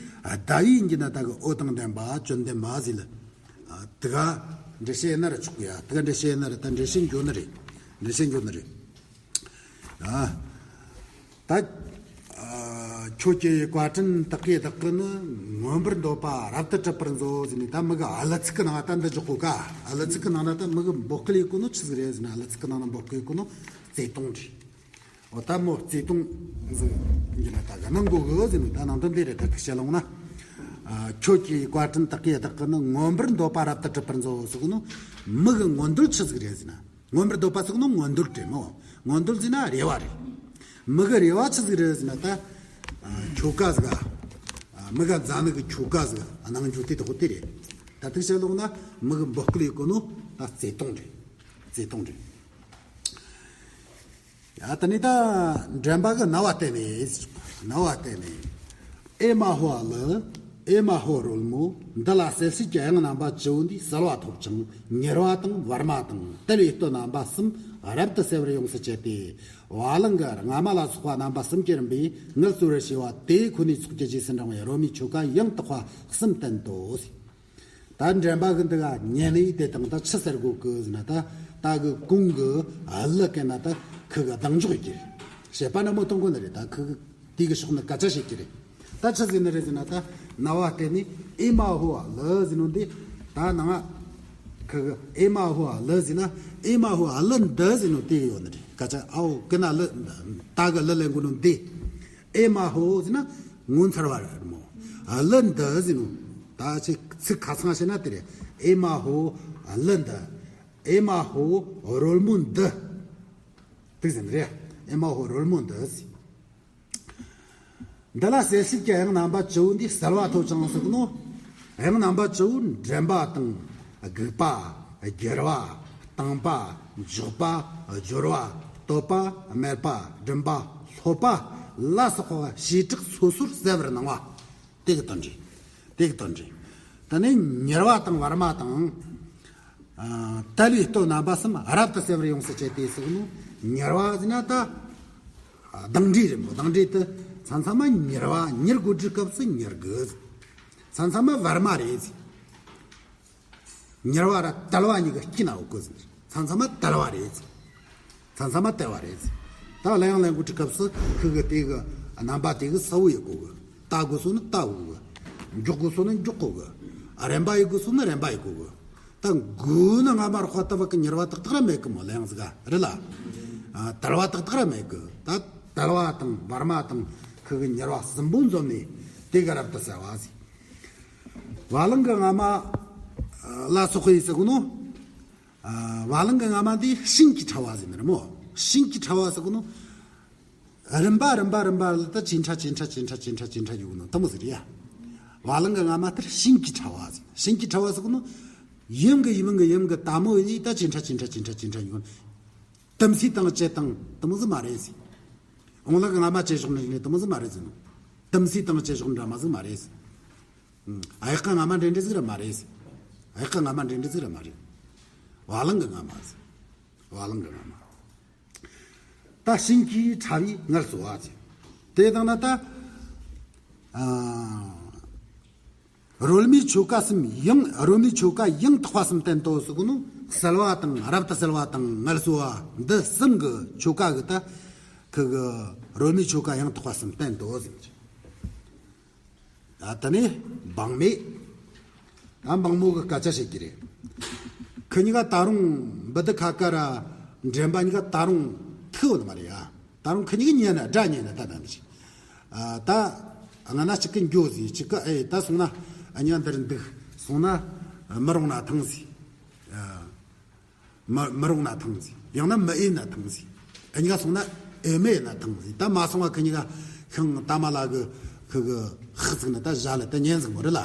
ཟླ་བའི་འགྱུར་ན་ད་གི་འོད་དང་ལྡན་པ་བཅོམ་ལྡན་མ་ཟེར་ལ། དེ་ག་འགྲེལ་བཤད་ཡིན་ན་ར་ཆོག་གི་ཡ། དེ་ག་འགྲེལ་བཤད་ཡིན་ན་ར། ད་འགྲེལ་བཤད་འགྱོ་ནི་རེད། འགྲེལ་བཤད་འགྱོ་ནི་རེད། ཨ། ད། ཨ། ཁྱོད་ཀྱི་བཀའ་དྲིན་དག་གིས་བདག་གི་ནི། མངོན་པར་འདོད་པ་རབ་ཏུ་གྲུབ་པར་མཛོད་ཟེར་ནས། ད་མི་གི་ཨ་ལ་ཚིག་གི་ནང་ད་འདི་འཇོག་གོ་ཀ་ཨ་ལ་ཚིག་གི་ནང་ན་ད་མི་གི་འབོད་སྐུལ་ཡེད་གོ་ནོ་ཆི་ཟིག་རེད་ཟེར་ན། ཨ་ལ་ཚིག་གི་ནང་ན་འབོད་སྐུལ་ཡེད་གོ་ནོ་བརྩེ་དུང་རེད། འོ་ད་མོ་བརྩེ་དུང་ཟིག་ཡིན་ན་ད་ག་གནང་དགོས་གི་ཟེར་ནས། ད་ནང་དོན་འདི་རེད། ད་ཁི་བཤད་ལོང་ན། ཁྱོད་ཀྱི་བཀའ་དྲིན་དག་གིས་བདག་གི་ནི་མངོན་པར་འདོད་པ་རབ་ཏུ་གྲུབ་པར་མཛོད་ཟེར་གི་ནོ། མི་གི་མངོན་འདོད་ཆི་ཟིག་རེད་ཟེར་ན། མངོན་པར་འདོད་པ་ཟེར་གི་ནོ་མངོན་འདོད་རེད་མོ། མངོན་འདོད་ཟེར་ན་རེ་བ་རེད། མི་གི་རེ་བ་ཆི་ཟིག་རེད་ཟེར་ན་ད། ཁྱོ་ག་ཟིག་མི་ག་མཛའ་ནི་གི་ཁྱོ་ག་ཟིག་གནང་རྒྱུ་དེ་དག་དེ་རེད། ད་ཐུག་བཤད་ལོག་ན་མི་གི་འབོད་སྐུལ་ཡེད་གོ་ནོ་ད་བརྩེ་དུང་རེད། བརྩེ་དུང་རེད། ཡ་ད་ནི་ད་འདྲེན་པ་གི་རྣ་བ་གཏད་ནས། རྣ་བ་གཏད་ནས། ཨེ་མ་ཧོ་ཨ་ལི། ཨེ་མ་ཧོ་རོལ་མོ། འདི་ལ་གསལ་བྱེད་ཀྱི་དབྱངས་རྣམ་པ་བཅུ་བོ་འདིས་གསལ་བ་ཐོབ་ཅིང་མྱུར་བ་དང་བར་མ་དང་དལ་བའི་སྟོད་རྣམ་པ་གསུམ་རབ་ཏུ་གསལ་བར་ཡོངས་སུ་བཅད་དེ། བ་ལང་གི་རྔ་མ་ལ་སོགས་པ་རྣམ་པ་གསུམ་གྱི་རིམ་པས་ངལ་གསོ་བར་བྱས་པ་དེ་ཁོ་ནའི་ཚོགས་ཀྱི་རྗེས་སུ་འབྲང་བའི་རོལ་མོའི་ཆོ་ག་ཡང་དག་པ་གསུམ་བསྟན་ཏོ། ད་འདྲེན་པ་གི་འདི་ག་ཉན་ནི་དེ་དང་ད་ཆི་ཟེར་གོ་གི་ཟེར་ན་ད་ད་གི་གོང་གི་ཨ་ལི་གན་ན་ད་ཁི་གི་གདེང་འཇོག་གི་རེད། བཤད་པ་ན་མོ་གཏོང་གོ་ནི་རེད། ད་ཁི་གི་དེ་གི་ཕྱོགས་ནས་སྐད་ཆ་བཤད་ཀྱི་རེད། ད་ཆི་ཟེར་ནི་རེད་ཟེར་ན་ད་རྣ་བ་གཏད་ནས་ཨེ་མ་ཧོ་ཨ་ལི་ཟེར་ནོ་འདི་ད་ནང་ཁི་གི་ཨེ་མ་ཧོ་ཨ་ལི་ཟེར་ན་ཨེ་མ་ཧོ་ཨ་ལི་འདི་ཟེར་ནོ་དེ་གི་ཡོད་ནི་རེད། སྐད་ཆ་ཨའོ་གི་ན་ལི་ད་གི་ལི་ལེན་གོ་ནོ་འདི། ཨེ་མ་ཧོ་ཟེར་ན་ངོ་མཚར་བ་རེད་མོ། ཨ་ལི་འདི་ཟེར་ནོ། ད་ཅིག་ཚིག་ཁ་ཚང་བཤད་ན་དེ་རེད། ཨེ་མ་ཧོ་ཨ་ལི་འདི། ཨེ་མ་ཧོ་རོལ་མོ་འདི། དེ་ཟེར་ནི་རེད། ཨེ་མ་ཧོ་རོལ་མོ་འདི་ཟེར། འདི་ལ་གསལ་བྱེད་ཀྱི་དབྱངས་རྣམ་པ་བཅུ་བོ་འདིས་གསལ་བ་ཐོབ་ཅིང་ཟེར་གི་ནོ། དབྱངས་རྣམ་པ་བཅུ་བོ་འདྲེན་པ་དང་སྒུག་པ། བསྒྱུར་བ། བཏང་པ། འཇོག་པ། སྦྱོར་བ། བསྟོད་པ། སྨད་པ། འགྲིམ་པ། ལྷོད་པ་ལ་སོགས་པ་བྱེ་བྲག་སོ་སོར་གསལ་བར་སྣང་བ། དེ་གི་དོན་རེད། དེ་གི་དོན་རེད། ད་ནི་མྱུར་བ་དང་བར་མ་དང་། ཨ། དལ་བའི་སྟོད་རྣམ་པ་གསུམ་རབ་ཏུ་གསལ་བར་ཡོངས་སུ་བཅད་དེ་ཟེར་གི་ནོ། མྱུར་བ་ཟེར་ན་ད། གདངས་འདྲེས་རེད་མོ། གདངས་འདྲེས་དེ་མཚམས་མཚམས་མ་མྱུར་བ་མྱུར་དགོས་དུས་སྐབས་སུ་མྱུར་དགོས། མཚམས་མཚམས་མ་བར་མ་རེད། མྱུར་བ་ར་དལ་བ་གཉིས་ཀ་སྐྱིད་ན་འོ་གོ་ཟིན། མཚམས་མཚམས་མ་དལ་བ་རེད། མཚམས་མཚམས་མ་དལ་བ་རེད། ད་ལན་ཡང་ལན་དགོས་དུས་སྐབས་སུ་ཁུ་གི་དེ་གི་རྣམ་པ་དེ་གི་གསལ་བོ་ཡེད་གོ་གི། ལྟ་དགོས་སོ་ནི་ལྟ་གོ་གི། འཇོག་དགོས་སོ་ནི་འཇོག་གོ་གི། རན་པ་ཡེད་དགོས་སོ་ནི་རན་པ་ཡེད་གོ་གི། ད་དགོས་ནི་སྔ་མ་ར་དཔའ་ལྟ་བུ་གི་མྱུར་བ་ཏག་ཏག་ར་མེད་གི་མོ། ལན་ཟིག་ག་རེད་ལ། ཨ། དལ་བ་ཏག་ཏག་ར་མེད་གི། ད་དལ་བ་དང་བར་མ་དང་ཁུ་གི་མྱུར་བ་གསུམ་པོ་འཛོམས་ནས་དེ་གི་རབ་ཏུ་གསལ་བ་ཟིག་བ་ལང་གི་རྔ་མ་ལ་སོགས་པའི་ཟེར་གོ་ནོ། ཨ། བ་ལང་གི་རྔ་མ་འདི་བྱིན་གྱིས་ཕྲ་བ་ཟེར་ནི་རེད་མོ། བྱིན་གྱིས་ཕྲ་བ་ཟེར་གོ་ནོ། རིམ་པ་རིམ་པ་རིམ་པ་ལ་ད་ཇེ་ཕྲ་ཇེ་ཕྲ་ཇེ་ཕྲ་ཇེ་ཕྲ་ཇེ་ཕྲ་ཡོང་ནོ་དེ་མོ་ཟིག་རེད་ཡ། བ་ལང་གི་རྔ་མ་ལྟར་བྱིན་གྱིས་ཕྲ་བ་ཟེར། བྱིན་གྱིས་ཕྲ་བ་ཟེར་གོ་ནོ། ཡུམ་གི་ཡུམ་གི་ཡུམ་གི་ལྟད་མོ་ཡིན་ད་ཇེ་ཕྲ་ཇེ་ཕྲ་ཇེ་ཕྲ་ཇེ་ཕྲ་ཡོང་ནོ། དིམ་བསིལ་དང་བཅས་དང་དེ་མོ་ཟིག་མ་རེད་ཟེར། འོང་ལག་གི་རྔ་མ་བཅས་ཞོག་འདྲ་ནི་དེ་མོ་ཟིག་མ་རེད་ཟེར་ནོ། དིམ་བསིལ་དང་བཅས་ཞོག་འདྲ་མོ་ཟིག་མ་རེད་ཟེར། ཨ། གཡག་གི་རྔ་མ་འདྲེ་འདྲེ་ཟིག་ར་མ་རེད། གཡག་གི་རྔ་མ་འདྲེ་འདྲེ་ཟིག་ར་མ་རེད། བ་ལང་གི་རྔ་མ་ཟིག་བ་ལང་གི་རྔ་མ། ད་བྱིན་གྱིས་ཕྲ་བའི་ངལ་གསོ་བ་ཟིག་དེ་དང་ན་ད། ཨ། རོལ་མོའི་ཆོ་ག་གསུམ་ཡང་རོལ་མོའི་ཆོ་ག་ཡང་དག་པ་གསུམ་བསྟན་ཏོ་ཟེར་གོ་ནོ། གསལ་བ་དང་རབ་ཏུ་གསལ་བ་དང་ངལ་གསོ་བ་འདི་གསུམ་གི་ཆོ་ག་གི་ད་ཁུ་གི་རོལ་མོའི་ཆོ་ག་ཡང་དག་པ་གསུམ་བསྟན་ཏོ་ཟེར། ཨ། ད་ནི་འབངས་མོ། ད་འབངས་མོ་གི་སྐད་ཆ་བཤད་ཀྱི་རེད། ཁི་གཉིས་ཀ་ད་རུང་བུ་དི་ཁ་ཀ་ར་འདྲེན་པ་གཉིས་ཀ་ད་རུང་ཐུག་ཡོད་ནི་མ་རེད་ཡ། ད་རུང་ཁི་གཉིས་ཀ་ཉན་ནི་སྒྲ་ཉན་ནི་ད་ད་འདི་རེད། ཨ། ད་ང་ན་གཅིག་གི་འགྱོ་ཟིག་གཅིག་གི་ཨེ་ད་སོང་ན་ཨ་ཉ་འདིར་འདུག་སོང་ན་མི་རུང་ན་ཐང་ཟིག་ཨ། མི་མི་རུང་ན་ཐང་ཟིག་ཡང་ན་མི་ཨེ་ན་ཐང་ཟིག་ཨེ་གཉིས་ཀ་སོང་ན་ཨེ་མེ་ན་ཐང་ཟིག་ད་མ་སོང་བ་ཁི་གཉིས་ཀ་ཤིང་ད་མ་ལ་གི་ཁི་གི་ཧི་ཟིག་ན་ད་ཞ་ལ་ད་ཉན་ཟིག་མོ་རེད་ལ།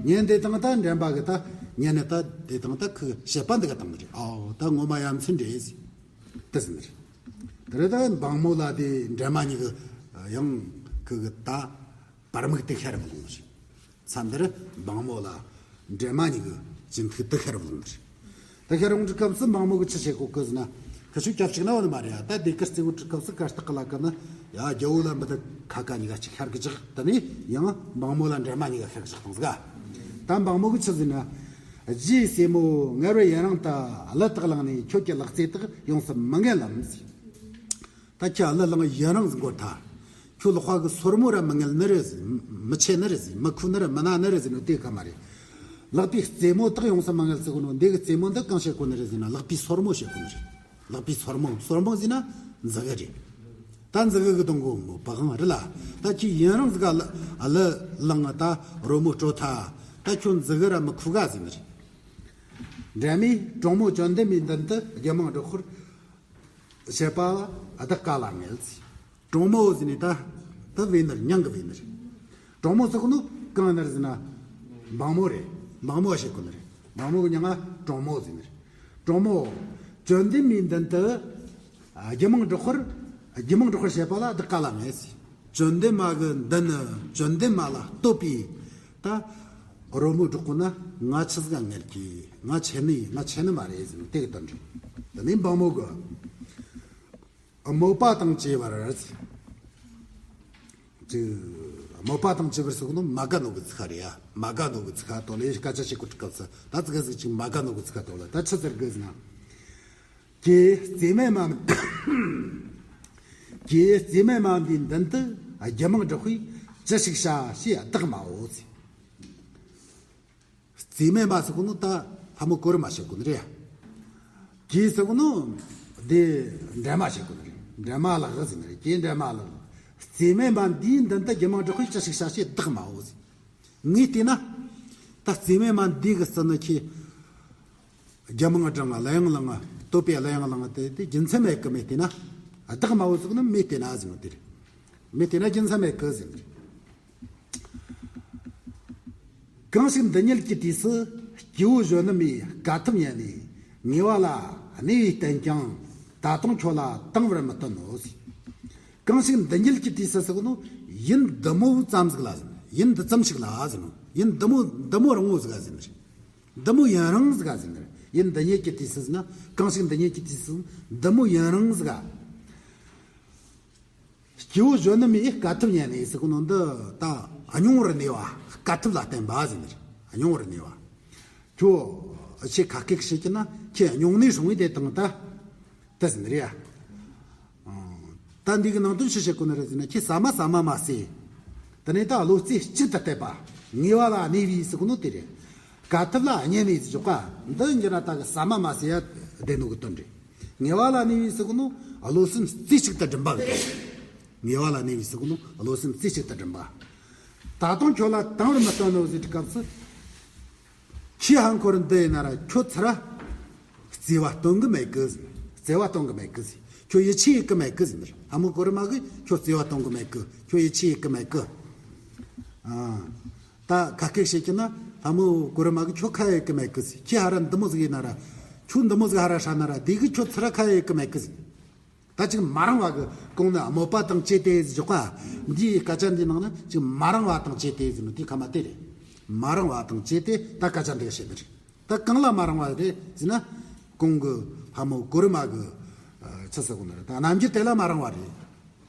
ཉན་དེ་དང་ད་འདྲེན་པ་གི་ད་ཉན་ནི་ད་དེ་དང་ད་ཁི་གི་བཤད་པ་འདི་ག་དང་རེད། ཨོ་ད་ངོ་མ་ཡ་མཚན་འདྲེ་ཟིག་དེ་ཟིག་རེད། དེ་རེད། ད་འབངས་མོ་ལ་དེ་འདྲེན་མ་གཉིས་གི་ཡང་ཁི་གི་ད་བར་མིག་དེ་ཤར་བ་ལོང་ཟིག་མཚམས་འདིར་འབངས་མོ་ལ་འདྲེན་མ་གཉིས་ཀྱི་སྤྱི་འཐུས་དེ་ཤར་བ་ལོང་རེད། དེ་ཤར་འོང་དུས་སྐབས་སུ་འབངས་མོ་གིས་ཆི་བྱེད་གོ་གི་ཟེར་ན། ཁི་ཆོ་སྐྱབས་གཅིག་ན་བ་ནི་མ་རེད་ཡ། ད་དེ་གི་རྩེ་བོ་དུས་སྐབས་སུ་གར་སྟེགས་ཀྱི་ལ་ཀ་ནི་ཡ་རྒྱལ་བོ་ལ་འབུ་དི་ཁ་ཀ་གཉིས་ཀ་གཅིག་ཤར་གི་ཅིག་དེ་ནས་ཡང་འབངས་མོ་ལ་འདྲེན་མ་གཉིས་ཀ་ཤར་གི་ཅིག་བཏང་ཟིག་ད་འབངས་མོ་གིས་ཆི་ཟེར་ན། རྗེའི་སྲས་མོ་ངལ་བའི་ཡུན་རིང་དུ། གླུ་དག་བླངས་ནས་ཁྱོད་ཀྱི་ལག་རྩེ་དག་ཡོངས་སུ་མི་ངལ་ལམ་ཟེར། ད་ཁྱེད་གླུ་བླངས་ཡུན་རིང་ཟིག་འགོར་ཐལ། ཁྱོད་ལག་པ་གི་སོར་མོ་ར་མི་ངལ་ནི་རེད་ཟེར། མི་ཆད་ནི་རེད་ཟེར། མི་ཁུ་ནི་ར་མི་ན་ནི་རེད་ཟེར་ནོ་དེ་ག་མ་རེད། ལག་པའི་རྩེ་མོ་དག་ཡོངས་སུ་མི་ངལ་ཟེར་གོ་ནོ་འདི་གི་རྩེ་མོ་འདི་གང་བྱེད་གོ་ནི་རེད་ཟེར་ན་ལག་པའི་སོར་མོ་བྱེད་གོ་ནི་རེད། ལག་པའི་སོར་མོ་སོར་མོ་ཟེར་ན་མཛུ་གུ་རེད། ད་འཛི་གི་གི་དང་གོ་མོ་པ་གང་རི་ལ། ད་ཁྱི་ཡུན་རིང་ཟིག་ག་ལ་ལ་ལང་ད་རོ་མོ་སྤྲོ་ཐ། ད་ཁྱོད་འཛི་གི་ར་མི་ཁུ་ག་ཟིན་རེད། འདྲ་མི་གྲོང་མོ་བཅོན་ལྡན་མའི་མདུན་དུ་རྒྱུ་མང་སྒྲོག་ཁུར་བྱེད་པ་བདག་ག་ལ་ངལ་ཟིན། གྲོང་མོ་ཟིན་ནི་ད་ད་བེ་ནར་མྱང་གི་བེ་ནར། གྲོང་མོ་ཟིག་ནོ་གང་ནར་ཟིན་ན་འབངས་མོ་རེད། འབངས་མོ་བྱེད་གོ་ནི་རེད། འབངས་མོ་གི་མྱང་ང་གྲོང་མོ་ཟིན་ནི་རེད། གྲོང་མོ་བཅོན་ལྡན་མའི་མདུན་དུ། རྒྱུ་མང་སྒྲོག་ཁུར། རྒྱུ་མང་སྒྲོག་ཁུར་བྱེད་པ་ལ་བདག་ག་ལ་ངལ་ཟིན། བཅོན་ལྡན་མ་གི་མདུན་ནི་བཅོན་ལྡན་མ་ལ་བསྟོད་པའི་ད་རོལ་མོ་སྒྲོག་གོ་ན་ང་ཆི་ཟིག་ག་ངལ་གི། ང་ཆེ་ནི་ང་ཆེ་ནི་མ་རེད་ཟེར་ནོ་དེ་གི་དོན་རེད། དེ་ནས་འབངས་མོ་གི་དམོད་པ་དང་བཅས་པར། ཅིག་དམོད་པ་དང་བཅས་པར་ཟེར་གོ་ནོ་མ་དགའ་ནོ་གི་ཚིག་ཁ་རེད་ཡ། མ་དགའ་ནོ་གི་ཚིག་ཁ་དོ་ལེ་སྐད་ཆ་བཤད་གོ་སྐབས་སུ་ད་ཙི་ག་ཟིག་ཅིག་མ་དགའ་ནོ་གི་ཚིག་ཁ་དོ་ལ་ད་ཆི་ཟེར་གི་ཟེར་ན། ཀྱེ་བརྩེ་མེད་མ། ཀྱེ་བརྩེ་མེད་མ་འདིའི་མདུན་དུ་རྒྱུ་མང་སྒྲོག་པས་ཅི་ཞིག་བྱ་ཞེས་བདག་སྨྲའོ་ཟེར། བརྩེ་མེད་མ་ཟེར་གོ་ནོ་ད་ལྷ་མོ་གོ་རུ་མ་བྱེད་གོ་ནི་རེད། ཀྱེ་ཟེར་གོ་ནོ་དེ་འདྲ་མ་བྱེད་གོ་ནི་རེད། འདྲ་མ་ལགས་ཟེར་ནི་རེད། ཀྱེ་འདྲ་མ་ལགས། བརྩེ་མེད་མ་འདིའི་མདུན་དུ་རྒྱུ་མང་སྒྲོག་པས་ཅི་ཞིག་བྱ་ཞེས་བདག་སྨྲའོ་ཟེར། ངས་བལྟས་ན། ད་བརྩེ་མེད་མ་འདི་གི་རྩི་ནི་ཁྱེད། རྒྱུ་མང་སྒྲོག་ང་གླུ་དབྱངས་བླངས་ང་བསྟོད་པའི་གླུ་དབྱངས་བླངས་ང་དེ་དེ་རྒྱུ་མཚན་མེད་གི་མེད་བལྟས་ན། བདག་སྨྲའོ་ཟེར་གོ་ནོ་མེད་བལྟས་ན་ཟེར་ནོ་དེ་རེད། མེད་བལྟས་ན་རྒྱུ་མཚན་མེད་གི་ཟེར་ནི་རེད། གང་ཞིག་འདི་ཉིད་ཀྱི་དུས་སུ། སྐྱེ་བོ་གཞོན་ནུ་མས་དཀའ་ཐུབ་ཉན་ནས། ངེས་པ་ལ་གནས་པའི་རྟེན་ཀྱང་། ད་དུང་ཁྱོད་ལ་བཏང་བར་མི་སྟོན་ནོ་ཟེར། གང་ཞིག་འདི་ཉིད་ཀྱི་དུས་སུ་ཟེར་གོ་ནོ། ཡུན་འདི་མོ་ཙམ་ཟིག་ལ་ཟེར་ནོ། ཡུན་འདི་ཙམ་ཞིག་ལ་ཟེར་ནོ། ཡུན་འདི་མོ་འདི་མོ་རིང་བོ་ཟིག་ག་ཟེར་ནི་རེད། འདི་མོ་ཡུན་རིང་ཟིག་ག་ཟེར་ནི་རེད། ཡུན་འདི་ཉིད་ཀྱི་དུས་སུ་ཟེར་ན་གང་ཞིག་འདི་ཉིད་ཀྱི་དུས་སུ་འདི་མོ་ཡུན་རིང་ཟིག་ག་སྐྱེ་བོ་གཞོན་ནུ་མས་དཀའ་ཐུབ་ཉན་ནས་ཟེར་གོ་ནོ་འདི་ད་སྙིང་བོར་གནས་པ་དཀའ་ཐུབ་ལ་བརྟེན་པ་ཟེར་ནི་རེད། སྙིང་བོར་གནས་པ། ཁྱོད་ཆེས་ཁ་སྐད་བཤད་ཀྱི་ན་ཁྱེད་སྙིང་ནས་སྲུང་བའི་དེ་དང་ད་ད་ཟེར་ནི་རེད་ཡ། ད་འདི་གི་ནང་དོན་ཆི་བཤད་གོ་ནི་རེད་ཟེར་ན་ཁྱེད་ཟ་མ་ཟ་མ་མ་ཟོས། དེ་ནས་ད་བློ་རྩེ་གཅིག་ཏུ་གཏད་པ། ངེས་པ་ལ་གནས་པའི་ཟེར་གོ་ནོ་དེ་རེད། དཀའ་ཐུབ་ལ་གནས་ནས་ཟེར་གོ་འདི་འགྱུར་ན་ད་གི་ཟ་མ་མ་ཟོས་ཡ་བསྡད་ནོ་གི་དོན་རེད། ངེས་པ་ལ་གནས་པའི་ཟེར་གོ་ནོ་བློ་སེམས་རྩེ་གཅིག་ཏུ་སྒྲིམ་པ་གི་དོན་རེད། ངེས་པ་ལ་གནས་པའི་ཟེར་གོ་ནོ་བློ་སེམས་རྩེ་གཅིག་ཏུ་སྒྲིམ་པ། ད་དུང་ཁྱོད་ལ་བཏང་བར་མི་སྟོན་ནོ་ཟེར་གི་སྐབས་སུ། ཁྱེད་ཧང་ཁོར་འདི་ཡིན་ན་ར་ཁྱོད་ཚུར་ར་བརྩེ་བ་སྟོན་གི་མེད་གི་ཟེར། བརྩེ་བ་སྟོན་གི་མེད་གི་ཟེར། ཁྱོད་ཡིད་ཆེས་ཡེད་གི་མེད་གི་ཟེར། ལྷ་མོ་གོ་རུ་མ་གིས་ཁྱོད་བརྩེ་བ་སྟོན་གི་མེད་གི། ཁྱོད་ཡིད་ཆེས་ཡེད་གི་མེད་གི། ཨ། ད་ཁ་སྐད་བཤད་ཀྱི་ན་ལྷ་མོ་གོ་རུ་མ་གིས་ཁྱོད་ཁ་ཡེད་གི་མེད་གི་ཟེར། ཁྱེད་ཧ་ར་འདི་མོ་ཟིག་ཡིན་ན་ར། ཁྱོད་འདི་མོ་ཟིག་ཧ་ར་ཧྲ་ན་ར་དེ་གིས་ཁྱོད་ཚུར་ར་ཁ་ཡེད་གི་མེད་གི་ཟེར། ད་ཅིག་མ་རིང་བ་གི་གོང་ནས་དམོད་པ་དང་བཅས་ཏེ་ཟེར་འཇོག་པ། འདིའི་སྐད་ཆ་འདིའི་ནང་ན་ཅིག་མ་རིང་བ་དང་བཅས་ཏེ་ཟེར་ནོ་དེ་ཁ་མ་དེ་རེད། མ་རིང་བ་དང་བཅས་ཏེ་ད་སྐད་ཆ་འདི་ག་བཤད་ནི་རེད། ད་གང་ལ་མ་རིང་བ་རེད་ཟེར་ན། གོང་གི་ལྷ་མོ་གོ་རུ་མ་གི་ཆི་ཟེར་གོ་ནི་རེད། ད་རྣམ་འགྱུར་དེ་ལ་མ་རིང་བ་རེད།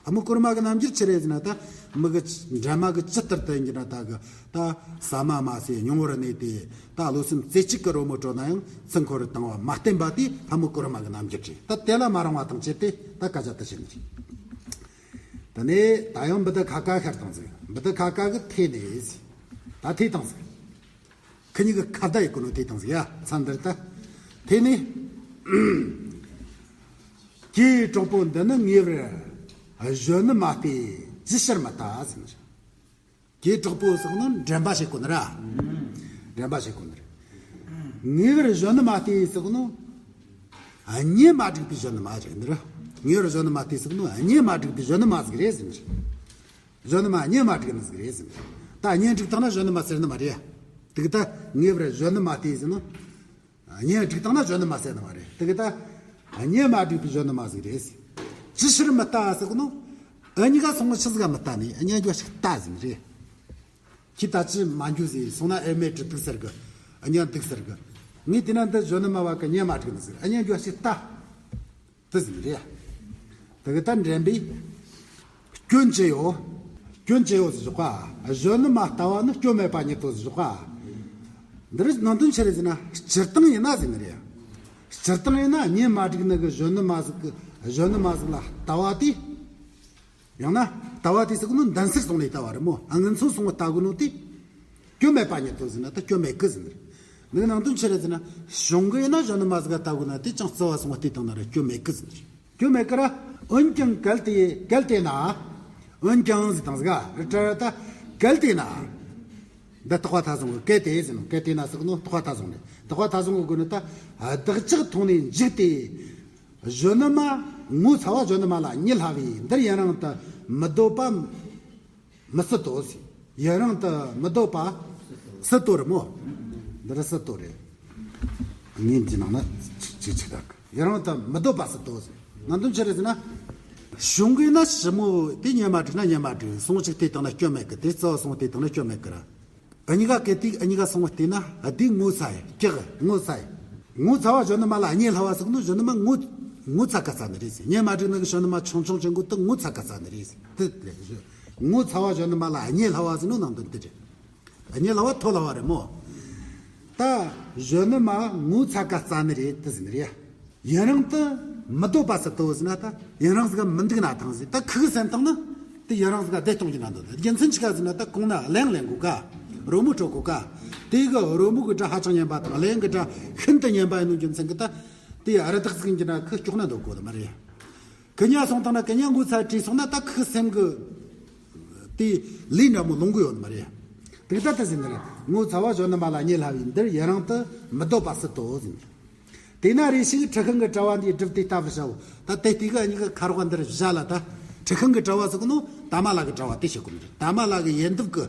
ལྷ་མོ་གོ་རུ་མ་གི་རྣམ་འགྱུར་ཆི་རེད་ཟེར་ན། ད་མི་གི་འདྲེ་མ་གི་ཇི་ལྟར་དུ་ཡིན་གྱི་ན་ད་གི་ད་ཟ་མ་མ་ཟོས་སྙིང་བོར་གནས་ཏེ། ད་བློ་སེམས་རྩེ་གཅིག་གི་རོལ་མོ་དཀྲོལ་ན་ཡང་ཚུར་འཁོར་བཏང་བ་མ་བསྟན་པ་དེ་ལྷ་མོ་གོ་རུ་མ་གི་རྣམ་འགྱུར་རེད། ད་དེ་ལ་མ་རིང་བ་དང་བཅས་ཏེ་ད་སྐད་ཆ་དེ་བཤད་ནི་རེད། དེ་ནས་ད་ཡང་འབུ་དི་ཁ་ཀ་ཤར་བཏང་ཟིག་འབུ་དི་ཁ་ཀ་གི་ཐེ་ནས་ཟིག་ད་ཐེ་བཏང་ཟིག་ཁི་གཉིས་ཀྱི་ཁ་བརྡ་ཡེད་གོ་ནོ་དེ་དང་ཟིག་ཡ། མཚམས་འདིར་ད། དེ་ནས། ཀྱེ་གྲོགས་པོ་འདི་ནི་ངེས་པར་གཞོན་ནུ་མ་སྟེ་ཅི་ཕྱིར་མི་ལྟ་ཟེར་ནི་རེད། ཀྱེ་གྲོགས་པོ་ཟེར་ནི་འདྲེན་པ་བྱེད་གོ་ནི་ར། འདྲེན་པ་བྱེད་གོ་ནི་རེད། ངེས་པར་གཞོན་ནུ་མ་སྟེ་ཟེར་ནི། གཉེན་མ་བསྒྲིགས་པའི་གཞོན་ནུ་མ་ཟེར་ནི་ར། ངེས་པར་གཞོན་ནུ་མ་སྟེ་ཟེར་ནི་གཉེན་མ་བསྒྲིགས་པའི་གཞོན་ནུ་མ་ཟིག་རེད་ཟེར་ནི་རེད། གཞོན་ནུ་མ་གཉེན་མ་བསྒྲིགས་ནི་ཟིག་རེད་ཟེར། ད་གཉེན་བསྒྲིགས་བཏང་ན་གཞོན་ནུ་མ་ཟེར་ནི་མ་རེད། དེ་གི་ད་ངེས་པར་གཞོན་ནུ་མ་སྟེ་ཟེར་ནོ། གཉེན་བསྒྲིགས་བཏང་ན་གཞོན་ནུ་མ་ཟེར་ནི་མ་རེད། དེ་གི་ད་གཉེན་མ་བསྒྲིགས་པའི་གཞོན་ནུ་མ་ཟིག་རེད་ཟེར། ཅི་ཕྱིར་མི་ལྟ་ཟེར་གི་ནོ། འུ་གཉིས་ཀ་སོང་ཆི་ཟིག་ག་མི་ལྟ་ནི་གཉེན་རྒྱུ་ཞིག་ལྟ་ཟེར་ནི་རེད། ཁྱི་ད་ཅི་མ་འགྱུ་ཟེར་སོང་ན་ཨེ་མེད་དྲི་འདུག་ཟེར་གི། གཉེན་འདུག་ཟེར་གི། ངས་དེ་ན་འདི་གཞོན་ནུ་མ་བ་གི་གཉེན་མ་བསྒྲིགས་ནི་ཟིག་གཉེན་རྒྱུ་ཞིག་ལྟ། དེ་ཟིན་རེད། དེ་གི་ད་འདྲེན་པའི་སྐྱོན་ཅི་ཡོད། སྐྱོན་ཅི་ཡོད་ཟེར་ཞོག་ག་གཞོན་ནུ་མ་ལྟ་བ་ནི་སྐྱོན་མེད་པ་ཉིད་དོ་ཟེར་ཞོག་ག་འདི་རིགས་ནང་དོན་ཆི་རེད་ཟེར་ན་སྤྱིར་བཏང་ཡིན་ན་ཟེར་ནི་རེད། སྤྱིར་བཏང་ཡིན་ན་གཉེན་མ་བསྒྲིགས་ནི་གི་གཞོན་ནུ་མ་ཟིག་གི་གཞོན་ནུ་མ་ཟིག་ལ་ལྟ་བ་དེ། ཡང་ན་ལྟ་བ་དེ་ཟེར་གི་ནོ་མདུན་སར་སོང་ནས་ལྟ་བ་རེད་མོ། ཨ་ངན་ཚོ་སོང་བ་ལྟ་གི་ནོ་དེ། སྐྱོན་མེད་པ་ཉིད་དོ་ཟེར་ན་ད་སྐྱོན་མེད་གི་ཟེར་ནི་རེད། འདི་གི་ནང་དོན་ཆི་རེད་ཟེར་ན། གཞུང་གི་ཡིན་ན་གཞོན་ནུ་མ་ཟིག་ག་ལྟ་གོ་ན་དེ་ཅང་རྩི་བ་སོང་བ་དེ་བཏང་ན་ར་སྐྱོན་མེད་གི་ཟེར་ནི་རེད། སྐྱོན་མེད་གི་ར། འོན་ཀྱང་གལ་ཏེ་གལ་ཏེ་ན། འོན་ཀྱང་ཟེར་དང་ཟིག་ག་རི་ཏྲ་ར་ད། གལ་ཏེ་ན། འདི་རྟག་པ་མཐའ་བཟུང་གི་གལ་ཏེ་ཟེར་ནོ། གལ་ཏེ་ན་ཟེར་གི་ནོ་རྟག་པ་མཐའ་བཟུང་རེད། རྟག་པ་མཐའ་བཟུང་གི་སྒོ་ནས་ད། བདག་ཅག་མཐོང་ནས་འཇིགས་ཏེ། གཞོན་ནུ་མ། ངོ་ཚ་བ་གཞོན་ནུ་མ་ལ་བརྙས་སླ་བས། འདིར་ཡུན་རིང་དུ་མི་སྡོད་པ་མི་སྲིད་དོ། ཡུན་རིང་དུ་མི་སྡོད་པ་སྲིད་དོ་རེད་མོ། འདི་ར་སྲིད་དོ་རེད། ངས་འདི་ནང་ན་ཅིག་ཅིག་དག་ཡུན་རིང་དུ་མི་སྡོད་པ་སྲིད་དོ། ནང་དོན་ཆི་རེད་ཟེར་ན། གཞུང་གིས་ན་ཞི་མོ་དེ་བརྙས་མ་བསྒྲིགས་ན་བརྙས་མ་བསྒྲིགས། སོང་ཅིག་དེ་དང་ན་སྐྱོན་མེད་གི། དེ་རྩ་བ་སོང་དེ་དང་ན་སྐྱོན་མེད་གི་ར། གཉིས་ཀ་གལ་ཏེ་གཉིས་ཀ་སོང་བ་བལྟས་ན་འདི་ངོ་ཚ་ཡི་སྐྱག་ངོ་ཚ་ཡི། ངོ་ཚ་བ་གཞོན་ནུ་མ་ལ་བརྙས་སླ་བ་ཟེར་ནོ་གཞོན་ནུ་མ་ངོ་ངོ་ཚ་ག་ཚ་ནི་རེད་ཟེར། བརྙས་མ་བསྒྲིགས་ནི་གི་གཞོན་ནུ་མ་ཆུང་ཆུང་ཅན་གོ་དེ་ངོ་ཚ་ག་ཚ་ནི་རེད་ཟེར། དེ་ལས་ངོ་ཚ་བ་གཞོན་ནུ་མ་ལ་བརྙས་སླ་བ་ཟེར་ནོ་ནང་དོན་དེ་རེད། བརྙས་སླ་བ་མཐོ་སླ་བ་རེད་མོ། ད་གཞོན་ནུ་མ་ངོ་ཚ་ག་ཚ་ནི་རེད་དེ་ཟེར་ནི་རེད། ཡུན་རིང་དུ་མི་སྡོད་པ་སྲིད་དོ་ཟེར་ན་ད་ཡུན་རིང་ཟིག་མི་འདུག་ན་ཐང་ཟིག་ད་ཁུ་གི་སེམས་ཐང་ན་དེ་ཡུན་རིང་ཟིག་བདེ་གཏོང་གི་ན་འདོད། རྒྱུ་མཚན་ཆི་ག་ཟེར་ན་ད་གོང་ན་གླེང་ལེན་གོ་ཀ་རོལ་མོ་དཀྲོལ་གོ་ཀ་དེ་གི་རོལ་མོ་གི་སྒྲ་ཧ་ཅང་སྙན་པ་དང་གླེང་གི་སྒྲ་ཤིན་ཏུ་སྙན་པ་ཡིན་ནོ་རྒྱུ་མཚན་གི་ད་དེ་རི་དྭགས་ཟིག་ཡིན་གྱི་ན་ཁུ་སྐྱོག་ན་འདོད་གོ་ད་མ་རེད། གི་ཉ་སོང་ཐང་ན་གི་ཉ་ངོ་ཚ་བྲིས་སོང་ན་ད་ཁུ་སེམས་གི་དེ་ལས་འདྲ་མོ་ལོང་གི་ཡོད་མ་རེད། དེ་ད་ད་ཟིན་ནི་རེད། ངོ་ཚ་བ་གཞོན་ནུ་མ་ལ་བརྙས་སླ་བས། འདིར་ཡུན་རིང་དུ་མི་སྡོད་པ་སྲིད་དོ་ཟིན། དེས་ན་རེ་ཞིག་ཁྲི་ཤིང་གི་དྲ་བ་འདིའི་སྒྲུབ་དེ་ལྟ་བུར་བྱའོ། ད་དེ་དུས་ཀ་གཉིས་ཀ་ཁ་རོག་འདིར་བཞག་ལ་ད། ཁྲི་ཤིང་གི་དྲ་བ་ཟེར་གི་ནོ་ཏཱ་མ་ལ་གི་དྲ་བ་དེ་བཤད་གོ་ནི་རེད། ཏཱ་མ་ལ་གི་ཡལ་འདབ་གི་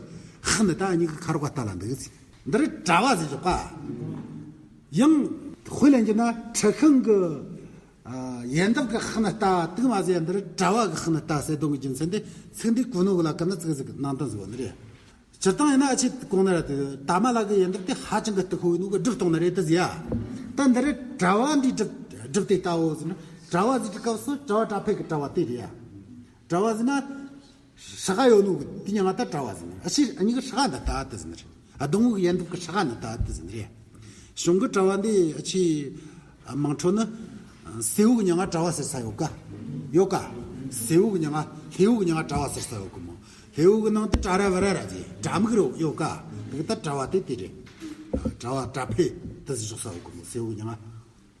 ཤིང་ནི་ད་གཉིས་ཀ་ཁ་རོག་ལྟ་ལ་འདུག་ཟིན། འདིར་དྲ་བ་ཟེར་ཆོག་པ། ཡང་དཔེ་ལེན་རྒྱུ་ན་ཁྲི་ཤིང་གི་ཡལ་འདབ་གི་ཤིང་ནི་ལྟ་དུག་མ་ཟེར། འདིར་དྲ་བ་གི་ཤིང་ནི་ལྟ་ཟེར་དོན་གི་རྒྱུ་མཚན་དེ་ཚིག་འདི་གོ་ནོ་གི་ལ་ཀ་ན་ཚིག་ཟིག་ནང་དོན་ཟིག་བ་ནི་རེད། སྤྱིར་བཏང་ཡིན་ན་ཨ་ཆེ་གོང་ན་ར་དེ་ཏཱ་མ་ལ་གི་ཡལ་འདབ་དེ་ཧ་ཅང་གི་སྟུག་པོ་ཡིན་ནོ་གི་སྒྲུབ་གཏོང་ནི་རེད་དེ་ཟེར་ཡ། ད་འདི་རེད་དྲ་བ་འདི་སྒྲུབ་སྒྲུབ་དེ་ལྟ་བོ་ཟེར་ན་དྲ་བ་ཟེར་གི་སྐབས་སུ་དྲ་བ་དྲ་ཕད་གི་དྲ་བ་དེ་རེད་ཡ། དྲ་བ་ཟེར་ན། ཧྲ་ག་ཡོད་ནོ་གི་དེ་ཉང་ང་ད་དྲ་བ་ཟེར་ནི། ཨ་ཕྱི་ཨ་གཉིས་ཀ་ཧྲ་ག་འདི་ལྟ་དེ་ཟེར་ནི་རེད། ཨ་སྡོང་བོ་གི་ཡལ་འདབ་གི་ཧྲ་ག་འདི་ལྟ་དེ་ཟེར་ནི་རེད། གཞུང་གི་དྲ་བ་འདི་ཨ་ཕྱི་ཨ་དམངས་ཁྲོད་ནི་ཨ་སེའུ་གི་ཉང་ང་དྲ་བ་ཟེར་ས་ཡོད་ཀ་ཡོད་ཀ་སེའུ་གི་ཉང་ང་ལྷེའུ་གི་ཉང་ང་དྲ་བ་ཟེར་ས་ཡོད་གི་མོ། ལྷེའུ་གི་ནང་དུ་དྲ་ར་བ་ར་ར་ཟེར་དྲ་མིག་རོ་ཡོད་ཀ་དེ་གི་ད་དྲ་བ་དེ་དེ་རེད། དྲ་བ་དྲ་ཕད་དེ་ཟེར་ཞོག་ས་ཡོད་གི་མོ། སེའུ་གི་ཉང་ང་།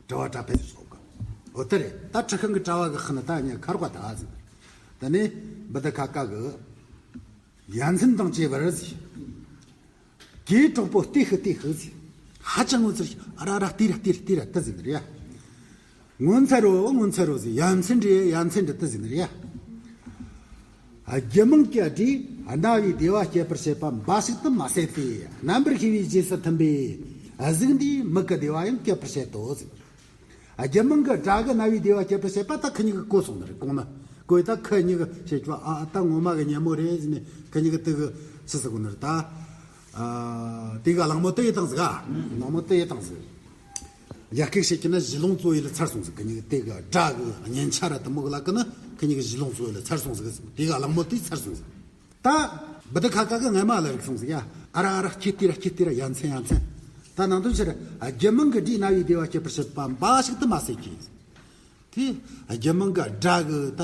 དྲ་བ་དྲ་ཕད་ཟེར་སོགས་གི། འོ་དེ་རེད། ད་ཁྲི་ཤིང་གི་དྲ་བ་གི་ཤིང་ནི་ད་ཉ་ཁ་རོག་ད་ཟེར། ད་ནི་བུ་དི་ཁ་ཀ་གི་ཡ་མཚན་དང་བཅས་པར་ཟེར། གོས་དྲག་པོ་ལྟོས་ཤིག་ལྟོས་ཤིག་ཟེར། ཧ་ཅང་ངོ་ཚ་ཨ་ར་ར་ལྟོས་ར་ལྟོས་ར་ལྟོས་ར་ལྟོས་ཟེར་ནི་རེད་ཡ། ངོ་ཚ་རོ་ངོ་ཚ་རོ་ཟེར། ཡ་མཚན་རེད་ཡ་མཚན་རེད་ལྟོས་ཟེར་ནི་རེད་ཡ། རྒྱུད་མང་གི་སྒྲས་རྣ་བའི་བདེ་བ་སྐྱེད་པར་བྱེད་པ་འབའ་ཞིག་ཏུ་མ་ཟད་དེ། རྣམ་པར་ཤེས་པའི་རྗེས་སུ་མཐུན་པའི་གཟུགས་འདིས་མིག་གི་བདེ་བ་ཡང་སྐྱེད་པར་བྱེད་དོ་ཟེར། རྒྱུད་མང་གི་སྒྲ་གིས་རྣ་བའི་བདེ་བ་སྐྱེད་པར་བྱེད་པ་ད་ཁི་གཉིས་ཀྱིས་གོ་སོང་ནི་རེད། གོང་ན་གོ་ཡི་ད་ཁི་གཉིས་ཀྱིས་བཤད་ཀྱི་ཨ་ཨ་ད་ངོ་མ་གི་ཉན་མོ་རེད་ཟེར་ནས་ཁི་གཉིས་ཀྱིས་དེ་གི་ཆི་ཟེར་གོ་ནི་རེད་ད། ཨ་དེ་ག་གླེང་མོ་དེ་ཡི་དང་ཟིག་ག་གླེང་མོ་དེ་ཡི་དང་ཟིག་ཡ་སྐད་བཤད་ཀྱི་ན་གཞི་ལོང་གཙོ་ཡི་ལ་ཚར་སོང་ཟིག་ཁི་གཉིས་ཀྱིས་དེ་གི་སྒྲ་གི་སྙན་ཆ་ར་དེ་མོ་གི་ལ་ཀི་ན་ཁི་གཉིས་ཀྱིས་གཞི་ལོང་གཙོ་ཡི་ལ་ཚར་སོང་ཟིག་དེ་ག་གླེང་མོ་དེ་ཚར་སོང་ཟིག་ད་བུ་དི་ཁ་ཀ་གི་ངའི་མ་ལ་རིག་སོང་ཟིག་ཡ། ཨ་ར་ཨ་ར་ཁྱེད་ལྟོས་ར་ཁྱེད་ལྟོས་ར་ཡ་མཚན་ཡ་མཚན། ད་ནང་དོན་ཕྱིར་རྒྱུད་མང་གི་སྒྲས་རྣ་བའི་བདེ་བ་སྐྱེད་པར་བྱེད་པ་འབའ་ཞིག་ཏུ་མ་ཟད་ཀྱི། དེ་རྒྱུད་མང་གི་སྒྲ་གི་ད་